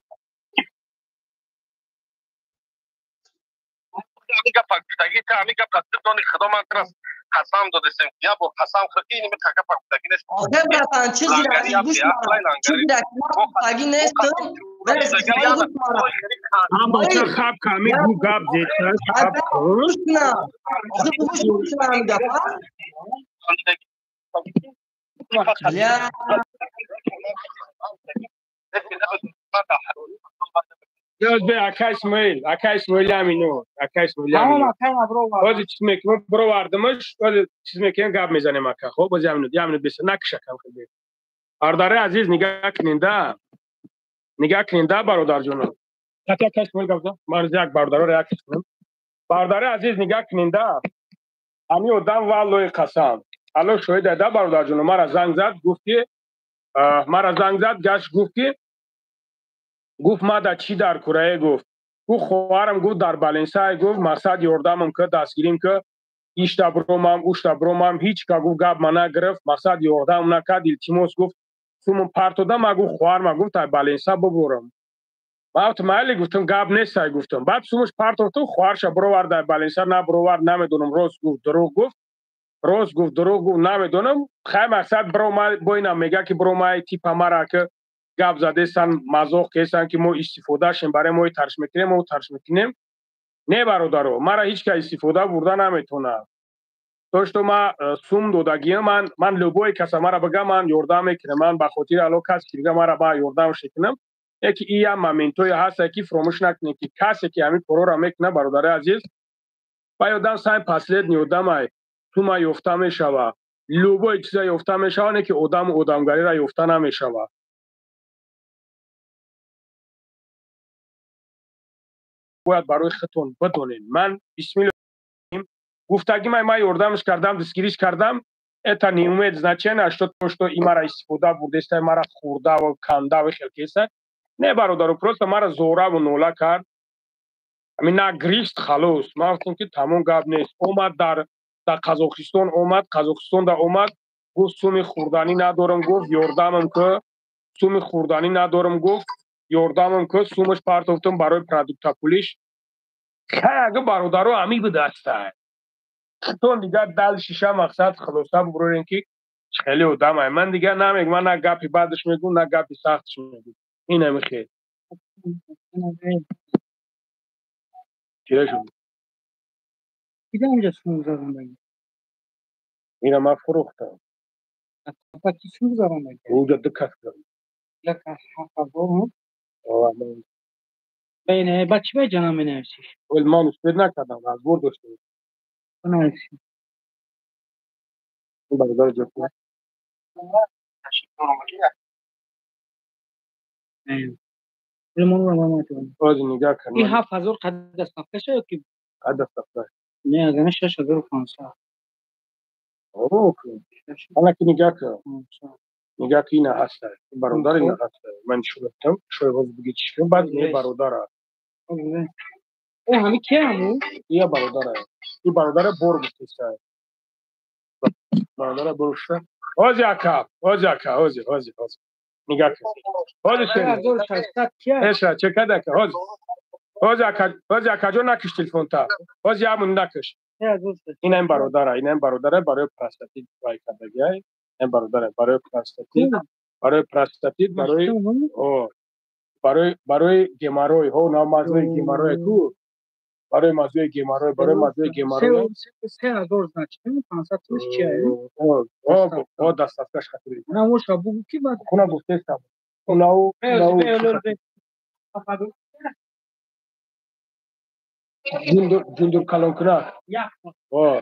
Ҳамин гапа гуфтагӣ, ҳамин гапа дони худо ман трас қасам додесем. Я бор қасам хӯрд ки ин гапа гуфтагӣ нест. Охе братан, чӣ зираки гӯш мара. Чӣ зираки ман гуфтагӣ нестам. Ҳам бача хаб ками гу гап зета, хаб гӯш кунам. Охе гӯш кунам ҳамин гапа. Я Бе, ака Исмоил, ака Исмоил амино, ака Исмоил амино. Ҳозир чиз мекунем, бировардимаш, ҳозир чиз мекунем, гап мезанем ака. Хоб, боз амино, амино беса, накиш акам хеле. Бародари азиз, нигаҳ кунинда. Нигаҳ кунинда, бародарҷонам. Ака Исмоил гап зад. Ман як бародарро реаксия кунам. Бародари азиз, нигаҳ кунинда. Ҳамин одам валлои қасам. Алло шоҳид да бародарҷонам, мара занг зад, гуфт ки мара занг зад, гашт гуфт ки гуфт ма да чӣ дар курае гуфт. Гуфт хоҳарам гуфт дар Баленсай гуфт мақсад ёрдамам ки дастгирим ки ишта бромам, ушта бромам, ҳеч ка гуфт гап ма нагирифт, мақсад ёрдам накард, илтимос гуфт Сумум партода, ма гуфт хоҳар ма гуфт ай баленса бубурам. Ма гуфтам майли, гуфтам гап нестай, гуфтам. Баъд сумуш партофтум, хоҳарша бировард ай баленса, на бировард, намедонам, рост гуфт, дурӯғ гуфт. Рост гуфт, дурӯғ гуфт, намедонам. Хай мақсад биро бо инам мега ки биро май типа мара ки гап задесан, мазоқ кесан ки мо истифодашем, барои мо тарш мекунем, мо тарш мекунем. Не бародаро, мара ҳеҷ кас истифода бурда наметавонад. То что ма сум додагиам, ман любой каса мара бага, ман ёрдам мекунам, ман ба хотири Алло кас ки дига мара ба ёрдамш мекунам. Яки и ям моментое ҳаста ки фаромӯш накунед ки касе ки ҳамин корора мекунад, бародари азиз, ба ёдам сай последний одамай, сума ёфта мешава, любой чиза ёфта мешава, не ки одаму одамгариро ёфта намешава. Бояд барои худтон бидонед. Ман бисмилла гуфтагӣ ман ёрдамш кардам, дастгириш кардам, это не имеет значения, что то, что и мара истифода бурдеста, мара хурда ва канда ва хел кеса. Не бародару, просто мара зора ва нола кард. Ами нагрист халос. Ман гуфтам ки тамом гап нест. Омад дар Қазоқистон омад, Қазоқистон да омад, гуфт суми хурданӣ надорам, гуфт ёрдамам ку, суми хурданӣ надорам, гуфт ёрдамам ку, сумаш партофтам барои продуктапулиш. Хай ага бародару ами будаста. Тон дигар дал шиша мақсад хулоса бубурем ки хеле одамай. Ман дигар намегум, ман на гапи бадаш мегум, на гапи сахташ мегум. Ин ами хел. Чира шуд? Кида унҷа сум гузарондагӣ? Ина ман фурӯхтам. Апа ки сум гузарондагӣ? Унҷа ду кас гузаронд. Як кас 7000. Бейне, ба чӣ беҷана менависӣ? Вол ман успед накардам, разбор доштам. Бинависӣ. Бародар ҷо. Ози нигаҳ кун. Ин 7000 қад доставкаша ё ки? Қад доставка. Не, аз ана 6500. О, ана ки нигаҳ кун. Нигаҳ ки ина ҳаста. Бародар ина ҳаста. Ман шурӯъ шояд боз биги чӣ кун, баъд не бародара. О, ҳами ки ҳаму? Ия бародара. И бародара бор гуфтеста. Бародара бор гуфта. Ози ака, ози ака, ози, ози, ози. Нигаҳ кун. Ози шери. 1600 кия? Эша, че када ака, ози. Ози ака, ози ака ҷон накиш телефонта. Ози ҳамун накиш. Ин ҳам бародара, ин ҳам бародара барои простатит вай кардагиай. Ин бародара барои простатит, барои простатит, барои о барои геморрой, ҳо на мазои геморрой ку. Барои мазои геморрой, барои мазои геморрой. 3000 значит, 500 сумаш чия? О, о, о, доставкаш хатири. На моша бугу ки бад. Куна гуфтеста. Унау, унау. Ҷундур, ҷундур калонкунак. Як. О.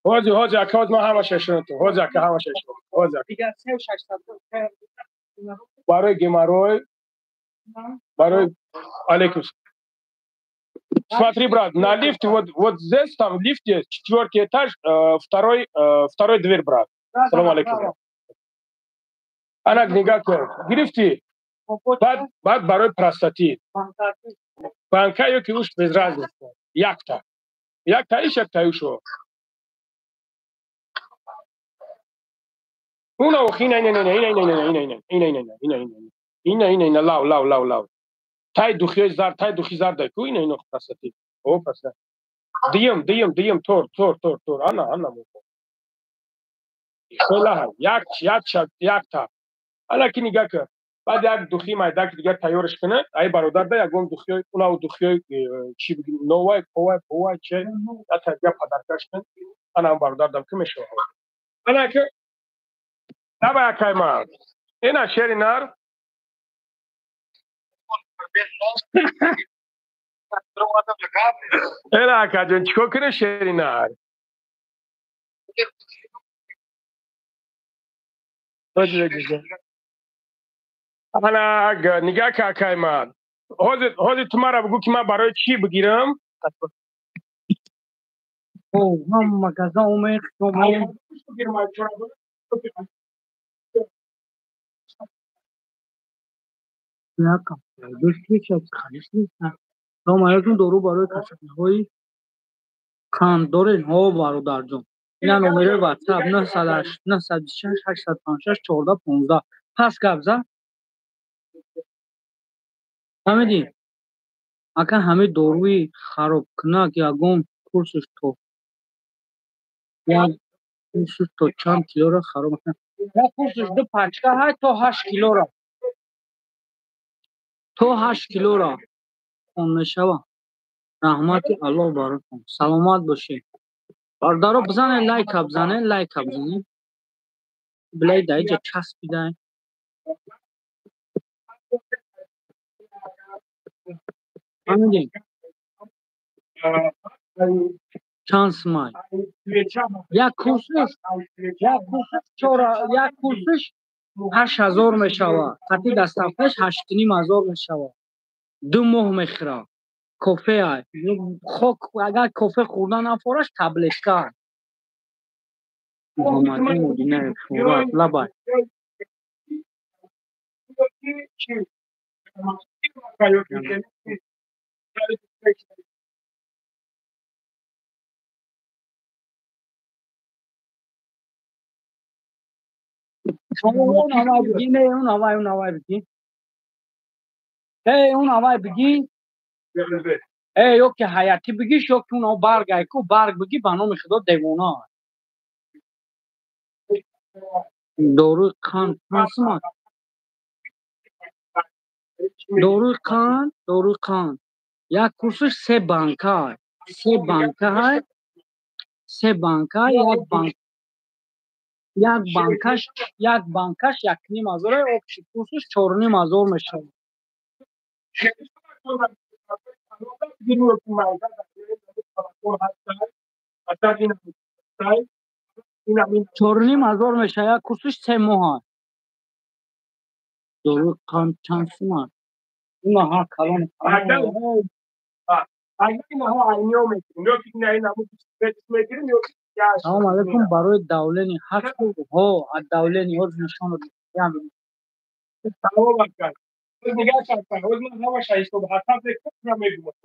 Ҳоҷи, ҳоҷи, ака, ҳоҷи, ман ҳамаша шунидам. Ҳоҷи, ака, ҳамаша шунидам. Ҳоҷи, ака. Дигар 3600. Барои геморрой, барои алейкум. Смотри, брат, на лифте, вот, вот здесь там лифт есть, четвертый этаж, второй дверь, брат. Салам алейкум. Ана нигаҳ кун. Гирифтӣ? Баъд барои простатит. Банка ё ки уш без разницы. Якта. Якта иш, якта ушо. Уна ох, ина, ина, ина, ина, ина, ина, ина, ина, ина, ина, ина, ина, ина, ина, ина, лав, лав, лав, лав. Тай духиёи зард, тай духи зард ку, ина, ина, простатит. О, простатит. Диюм, диюм, диюм, тор, тор, тор, тор. Ана, ана мо. Хела, як, як, якта. Ана ки нигаҳ кун. Баъд як духи майда ки дигар тайёрш кунад, ай бародар да ягон духиёи, унав духиёи чӣ бигим, новай, повай, повай, че, ята дигар падаркаш кун. Ана бародар дам ки мешавад. Ана ки давай акай ман. Ина шери нар. Ина ака ҷон, чикор кунем шери нар? Ана нигаҳ ка акай ман. Ҳозир, ҳозир ту мара бигӯ ки ман барои чӣ бигирам? О, ман магазин омех, омех. Салом алейкум, дору барои касалиҳои қанд доред? Ҳо, бародарҷон. Ина номерои WhatsApp 908 926 856 14 15. Пас гап зад. Фаҳмидӣ? Ака, ҳамин доруи харобкунак ягон курсш то як курсш то чанд килоро хароб мекунад? Як курсш ду пачка ҳай, то 8 килоро. То 8 килоро хон мешава. Раҳмати Аллоҳ баротон. Саломат бошед. Бародаро, бизанед лайка, бизанед лайка, бизанед. Билай дар инҷа часпидай. Фаҳмидем? Чанд сумай? Як курсиш, як курсиш чора, як курсиш 8000 мешава. Қати доставкаш 8500 мешава. 2 моҳ мехӯра. Кофе ай. Хок, агар кофе хӯрдан нафораш, таблетка. Муҳаммадҷон Мудинаев, Шӯрат, лабай. Он ҳавай бигӣ, не, он ҳавай, он ҳавай бигӣ. Эй, он ҳавай бигӣ. Эй, ё ки ҳаятӣ бигиш, ё ки он барг айку, барг бигӣ, ба номи Худо девона. Доруи қанд чанд сумат? Доруи қанд, доруи қанд. Як курсш се банка. Се банка ҳай. Се банка, як банк. Як банкаш, як банкаш 1500, общий курсш 4500 мешавад. 4500 мешавад, як курсш 3 моҳ. Доруи қанд чанд сумат? Инаҳа калон. Салом алейкум, барои давлени ҳаст? Ҳо, аз давлени ҳоз нишон додам. Салом акар. Ҳоз нигоҳ кардам, ҳоз ман ҳамаша ҳисоб ҳасаб мекунам, мегӯям.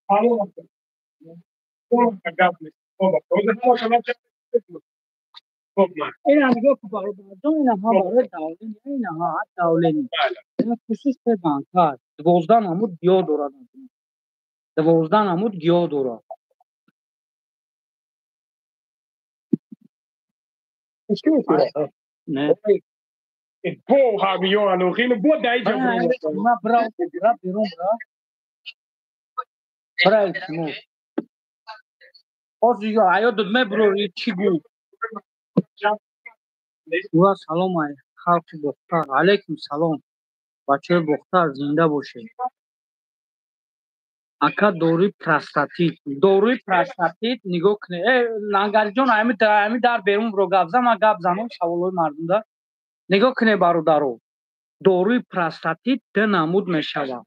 Салом акар. Гап нест. Хоб, ҳоз ҳамаша ман хоб ман. Ина нигоҳ кун бародарҷон, инаҳа барои давлени, инаҳа давлени. Ина курсиш се банка, 12 намуд гиёҳ дорад. 12 намуд гиёҳ дорад. Не. Бо ҳамиён, охин бо даиҷа. Ма бра, бра берун бра. Бра илтимос. Ҳозир ё аёдат мебурори чӣ гӯ? Ва салом ай халқи Бохтар. Алейкум салом. Бачаҳои Бохтар зинда бошед. Ака, доруи простатит. Доруи простатит нигоҳ кунед. Э, Лангариҷон, ами дар берун бро гап зан, ман гап занам саволҳои мардумда. Нигоҳ кунед бародаро. Доруи простатит ду намуд мешавад.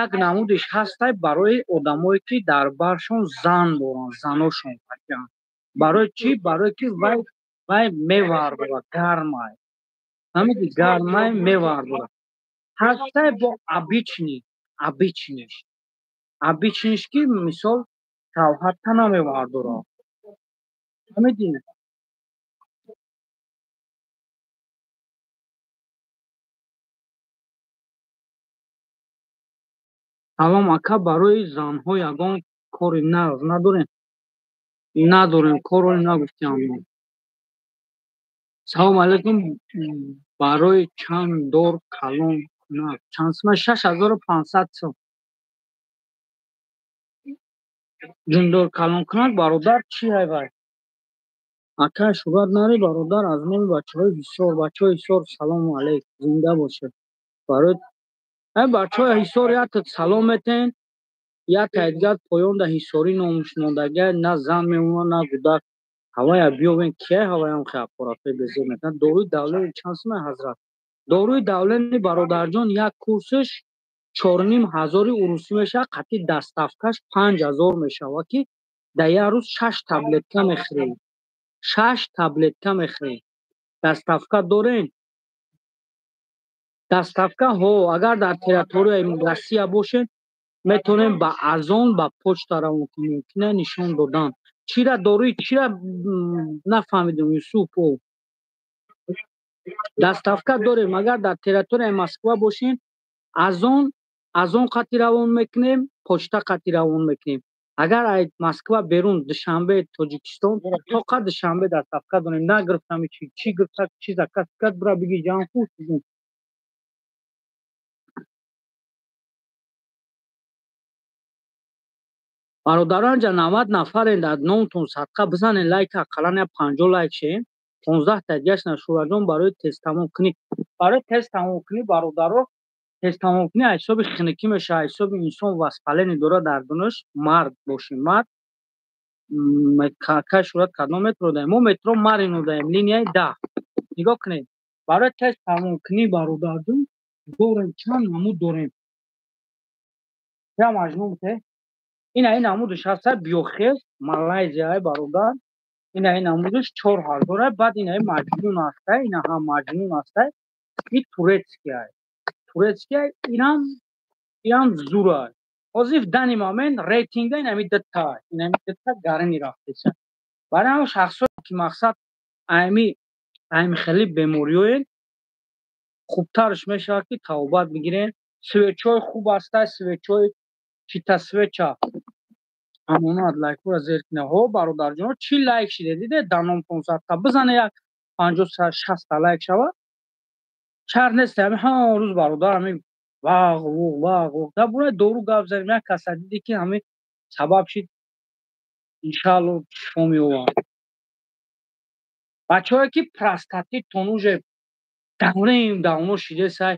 Як намудиш ҳастай барои одамое ки дар баршон зан доранд, заношон қатъиан. Барои чӣ? Барои ки вай мевардорад, гармай. Фаҳмидӣ? Гармай мевардорад. Ҳастай бо обычный, обычныйш. Обычныйш ки мисол шавҳатта намевардорад. Фаҳмидӣ? Салом ака, барои занҳо ягон кори нағз надорем? Надорем, корро нагуфтем. Салом алейкум, барои чанд дор калон кунак? Чанд сума? 6500 сум. Ҷундор калон кунак бародар чӣ ҳай вай? Ака, шӯҳрат нари бародар, аз номи бачаҳои Ҳисор, бачаҳои Ҳисор салому алейк, зинда бошед. Барои ай бачаҳои Ҳисор якта салом метен, як дигар поён да Ҳисорӣ номуш мондагиа, на зан мемонад, на гудак. Ҳавая биёвен, кия ҳаваям хе аппаратҳои безор мекунад. Доруи давлени чанд сума ҳазрат? Доруи давлени бародарҷон як курсш 4500 урусӣ мешавад, қатъи доставкаш 5000 мешавад, ки дар як рӯз 6 таблетка мехӯрӣ. 6 таблетка мехӯрем. Доставка дорем? Доставка ҳо, агар дар территорияи Россия бошед, метавонем ба Озон, ба почта равон кунем. Мумкина нишон додан. Чира доруи чира нафаҳмидем, Юсуф. Доставка дорем, агар дар территорияи Москва бошем, Озон қати равон мекунем, почта қати равон мекунем. Агар аз Москва берун, Душанбе, Тоҷикистон, тоқа Душанбе доставка дорем. Нагирифтам чи гирифта, чи заказ кард, бура биги ҷан хуш. Бародарон, ҷа 90 нафарен, дар номтон садқа бизанен лайк, ақаллан 50 лайк шем. 15 та дигашна Шураҷон барои тест тамом кунӣ. Барои тест тамом кунӣ бародаро, тест тамом кунӣ аз ҳисоби хиникӣ мешавад, аз ҳисоби инсон воспаление дорад дар дунаш, мард бошӣ, мард кай шурат кадом метро даем? Мо метро Марино даем, линияи 10. Нигоҳ кунед, барои тест тамом кунӣ бародарҷон дорем, чанд намуд дорем. Я маҷнун те? Ина ин намудаш ҳаста биохез, Малайзияи бародар. Ина ин намудаш 4000, баъд ина маҷнун ҳаста, ина ҳам маҷнун ҳаста, ин турецкий. Турецкий инам зура. Ҳозир в данный момент рейтинга ин ҳами дта, ин ҳами дта гарани рафтеса. Барои ҳамон шахсое ки мақсад ами хеле бемориёен, хубтарш мешавад ки тавбат бигирен. Свечои хуб ҳаста, свечои чита свеча. Амонат лайкҳоро зер кунед. Ҳо бародарҷон, чӣ лайк шиде диде? Дар номтон садқа бизане, як 50-60 та лайк шавад. Шарт нест, ҳамин ҳар рӯз бародар ҳамин вағ вуғ вағ вуғ. Дар бораи дору гап занем, як каса диде ки ҳамин сабаб шид, иншаалло шифо меёбад. Бачаҳое ки простатиттон уже даврем давно шидесай,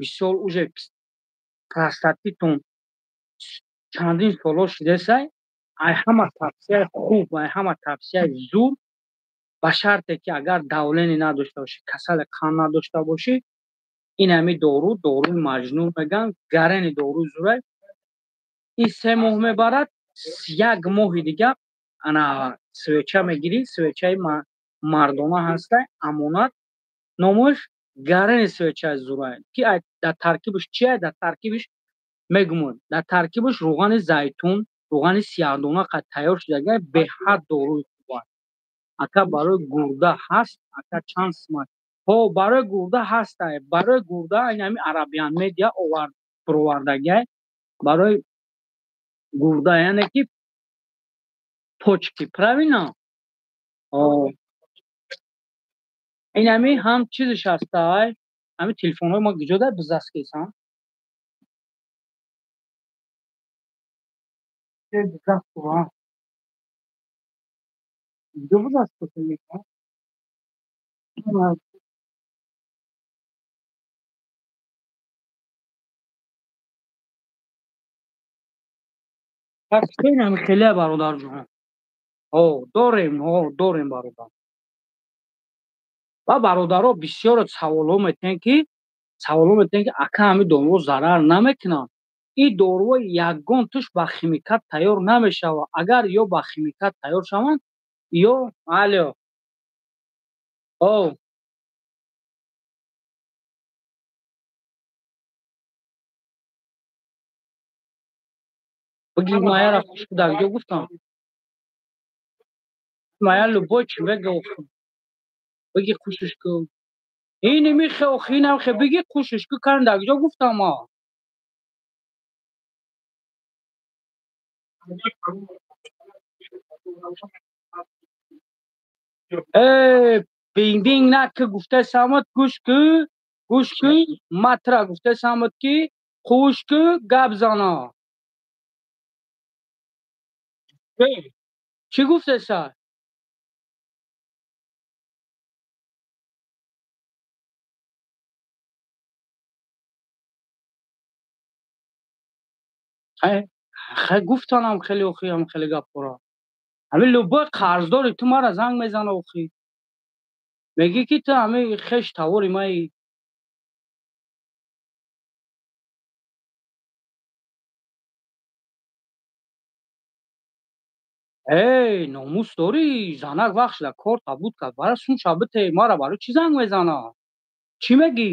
мисол уже простатиттон чандин соло шидесай, ай ҳама тавсияи хуб, ай ҳама тавсияи зур, ба шарте ки агар давление надошта бошӣ, касали қанд надошта бошӣ, ин ҳами дору, доруи маҷнун мегӯянд, гарени доруи зурай. Ин 3 моҳ мебарад, як моҳи дига ана свеча мегирӣ, свечаи мардона ҳастай, амонат, номаш гарени свечаи зурай. Ки дар таркибаш чия? Дар таркибаш мегумон, дар таркибаш рӯғани зайтун, рӯғани сиёҳдона қад тайёр шудага, беҳад доруи хуб аст. Ака барои гурда ҳаст, ака чанд смак. Ҳо, барои гурда ҳаст, барои гурда ин ҳами Арабиан медиа овард, провардагай барои гурда, яъне ки почки, правильно? О, ин ҳами ҳам чизиш ҳастай, ҳами телефонҳои ма куҷо дар бизаскесан? Хеле бародарҷон. Ҳо, дорем, ҳо, дорем бародар. Ва бародаро бисёр саволҳо метиҳанд ки ака ҳами доруҳо зарар намекунанд. Ин доруҳо ягон туш ба химикат тайёр намешавад. Агар ё ба химикат тайёр шаванд, ё алё. О, бигир маяра хуш дар ҷо гуфтам. Мая любой чи бега охи. Биги хушиш ку. Ини михе охи, инам хе биги хушиш ку кан дар ҷо гуфтам ма. Э, бинг-бинг на ки гуфта самад гӯш ку, гӯш ку, матра гуфта самад ки хуш ку гап зана. Чӣ гуфтеса? Хай гуфтанам хеле охи, ам хеле гапҳоро. Ҳамин любой қарздори ту мара занг мезана охи. Мегӣ ки ту ҳамин хеш тавори маи. Эй, номус дорӣ, занак вақт шуда кор табуд кард, бара сумша бите, мара барои чӣ занг мезана? Чӣ мегӣ?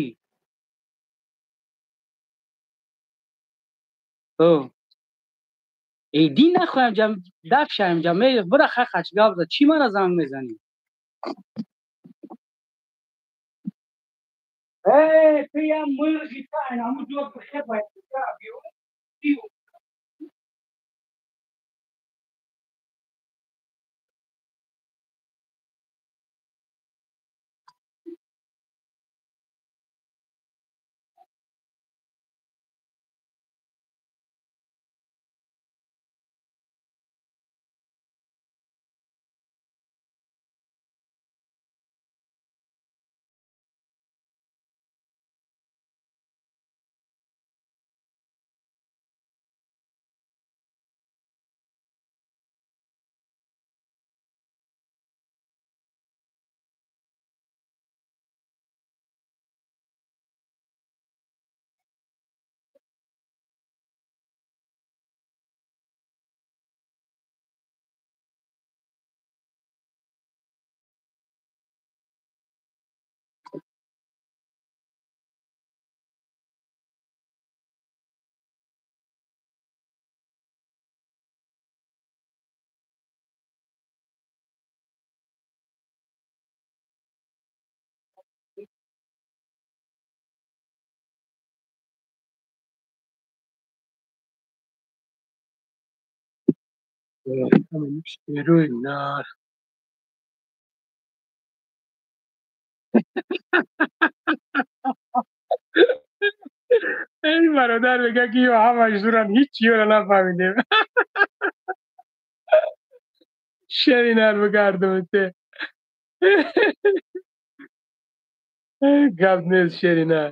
Эй, дин нахоям ҷам, дафшаем ҷам, бира хай хач гап зад, чӣ мара занг мезанӣ? Эй, ту я мырғи та, ин ҳамун ҷо бихе бояд биё. Эй бародар мегӯяд ки ё ҳамаш зуран, ҳеҷ чиёро нафаҳмидем. Шери нар бигардумте. Гап нест, шери нар.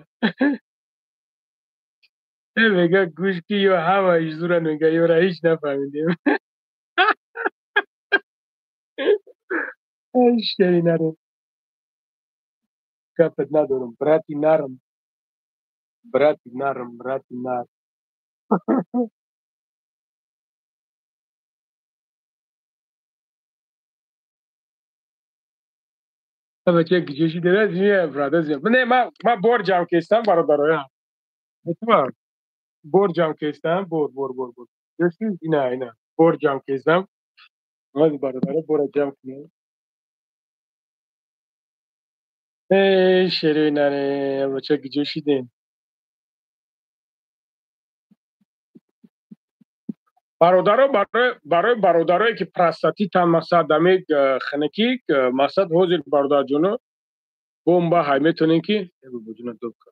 Мегӯяд гӯш ки ё ҳамаш зуран, мегӯяд ёра ҳеҷ нафаҳмидем. Шери наре. Гапат надорам, брати нарм. Брати нарм, брати нар. Бача гиҷоши дера зиня брада зиня. Не, ма бор ҷамъ кестам бародароя. Метавам. Бор ҷамъ кестам, бор бор бор бор. Ҷоши ина ина. Бор ҷамъ кестам. Маз бародаро бора ҷамъ кунем. Эй шери наре, бача гиҷоши ден. Бародаро барои бародарое ки простатитан мақсад ами ханакӣ мақсад ҳозир бародарҷоно бомба ҳай метонем ки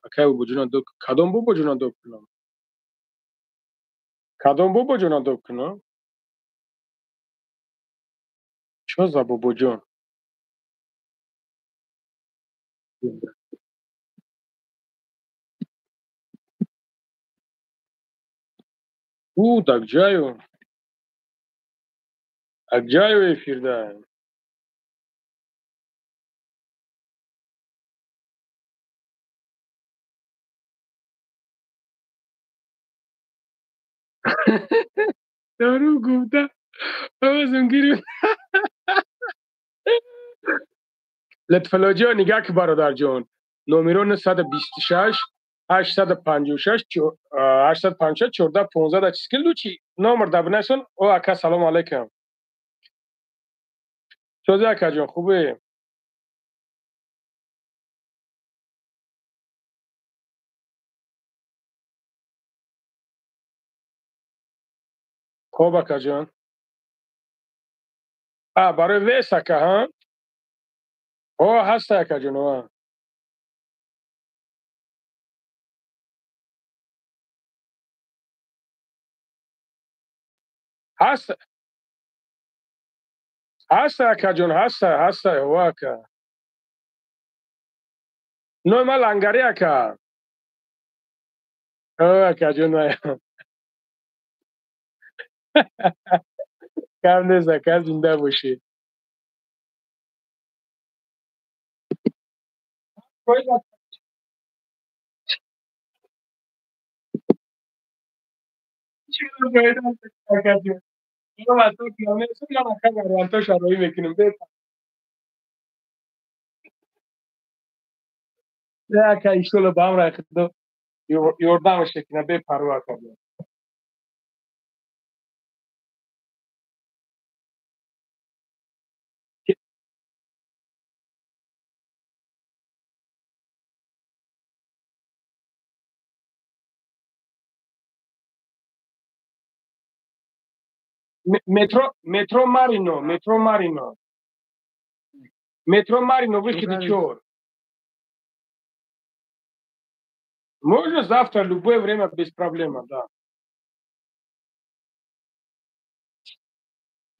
акай бобоҷона доб кадом бобоҷона доб кунам? Кадом бобоҷона доб кунам? Чо за бобоҷон? Буд акҷаю. Акҷаю эфирда. Дору гуфта овозум гирифт. Латфаллоҷон нигаҳ ки бародарҷон. Номеро 926 856 856 14 15 да чиз ки лучи номер да бинависон. О ака салому алайкум. Чози акаҷон хубе? Хоб акаҷон. А барои вес ака ҳа? О ҳаста акаҷон о. Ҳаст ҳаста акаҷон ҳаста ҳаста о ака. Ной ма лангари ака. О акаҷон кам нест ака зинда бошед. Вариантошароӣ мекунем. Ака, иншолло, ба ҳамраи худо ёрдамаш мекунам, бепарво, ака. Метро Марино, метро Марино, метро Марино, выход 4. Можно завтра, любое время, без проблем, да.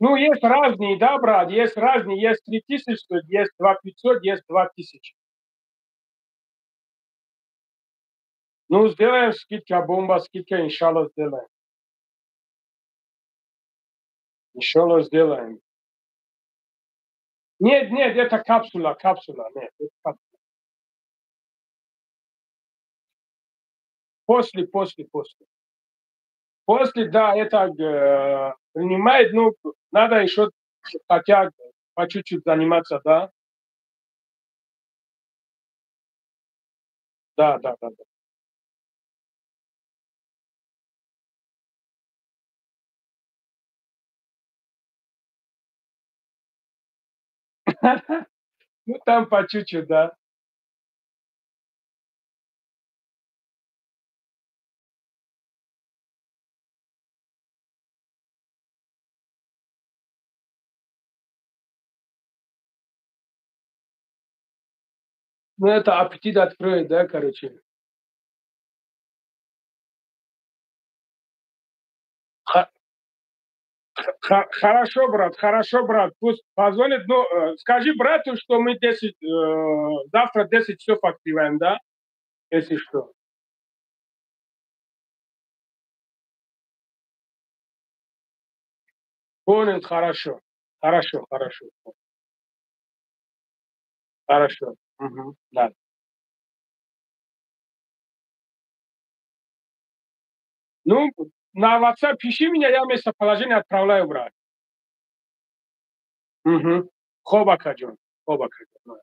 Ну, есть разные, да, брат, есть разные, есть 3000, есть 2500, есть 2000. Ну, сделаем скидка, бомба, скидка, иншаллах, сделаем. Иншаллах, сделаем. Нет, нет, это капсула, капсула, нет, это капсула. После, после, после. После, да, это принимает, ну, надо еще хотя по чуть-чуть заниматься, да? Да, да, да, да. Ну, там по чуть-чуть, да. Ну, это аппетит откроет, да, короче. Хорошо, брат, хорошо, брат. Пусть позвонит. Ну, скажи брату, что мы 10, завтра 10 часов открываем, да? Если что. Понял, хорошо. Хорошо, хорошо. Хорошо. Угу, да. Ну, на WhatsApp пиши меня, я местоположение отправляю, брат. Угу. Хоб, акаҷон. Хоб, акаҷон.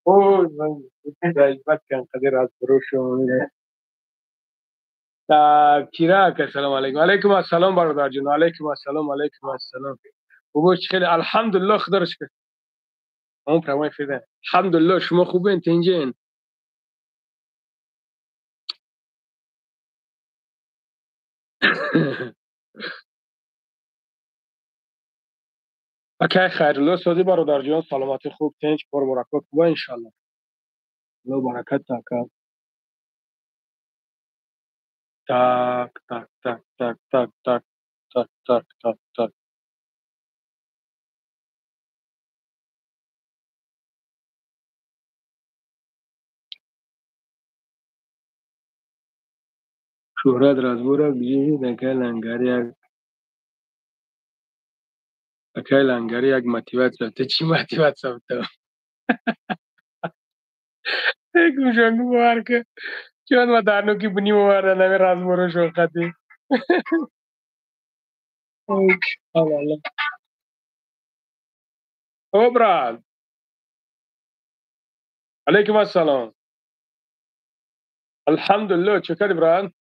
Ой, қадр аз брошон. Так, кира ака, салом алейкум. Алейкум ассалом, бародарҷон. Алейкум ассалом, алейкум ассалом. Бобо, чӣ хеле? Алҳамдулиллоҳ, худоро шукр. Он прямой эфир. Алҳамдулиллоҳ, шумо хубен, тинҷен? Акай Хайрулло, сози, бародарҷон, саломатӣ хуб, тинч, кор баракот хуба, иншалло. Алло баракат, ака. Так, так, так, так, так, так, так, так, так, так. Шӯҳрат разбора бижи, акай лангари як, акай лангари як мотиватсия. Ту чӣ мотиватсия бутам? Гӯшангу бовар ка. Чон ма дарнуки буни моварда нами разборо шоқати. Алла. О, брат. Алейкум ассалом. Алҳамдулиллоҳ, чӣ кардӣ, брат?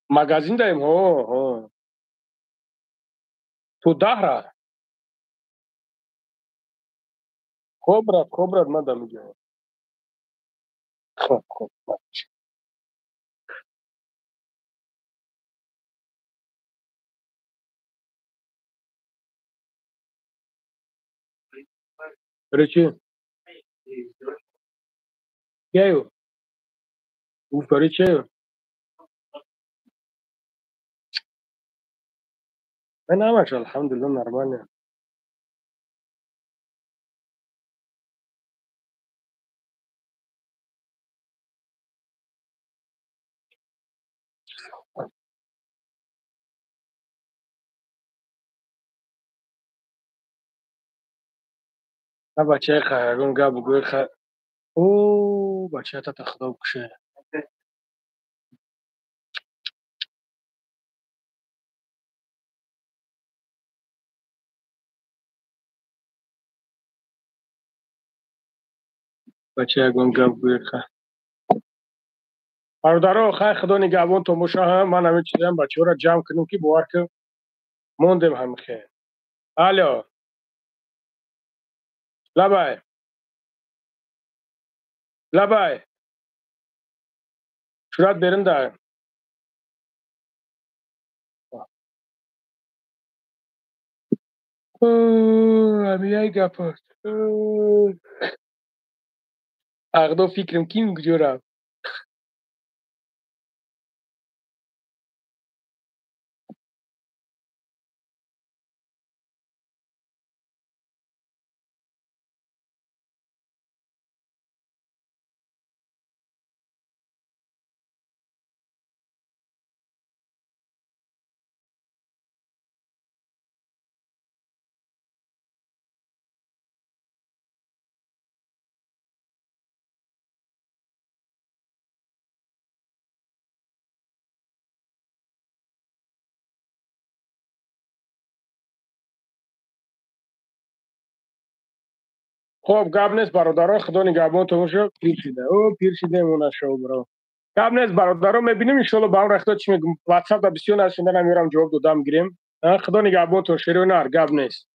Магазин даем, ҳо, ҳо. Ту даҳра? Хоб, брат, хоб, брат, ман дам мегӯям. Хоб, хоб. Короче, чаю. Барои чаю. Ман ҳамаш алҳамдулиллоҳ, нормально. На бачаи ягон гап бугӯи. О, бачаята худо букше. Бача ягон гап гӯяха. Бародаро, хай, худо нигаҳбонтон боша. Ман ҳамин чизам бачаҳоро ҷамъ кунем, ки бовар ки мондем ҳамихе. Алло, лабай, лабай, сурат берин да. Ҳамияй гап аст. Ағдо фикрам ким куҷо рафт. Хоб, гап нест, бародарон, худо нигаҳбонтон боша. Пир шида, о, пир шидем, онашо бро. Гап нест, бародарон, мебинем, иншоалло, ба он рахто чӣ мегум. Ватсап да бисёр нашинда намерам, ҷавоб додам гирем. Худо нигаҳбонтон, шерои нар, гап нест.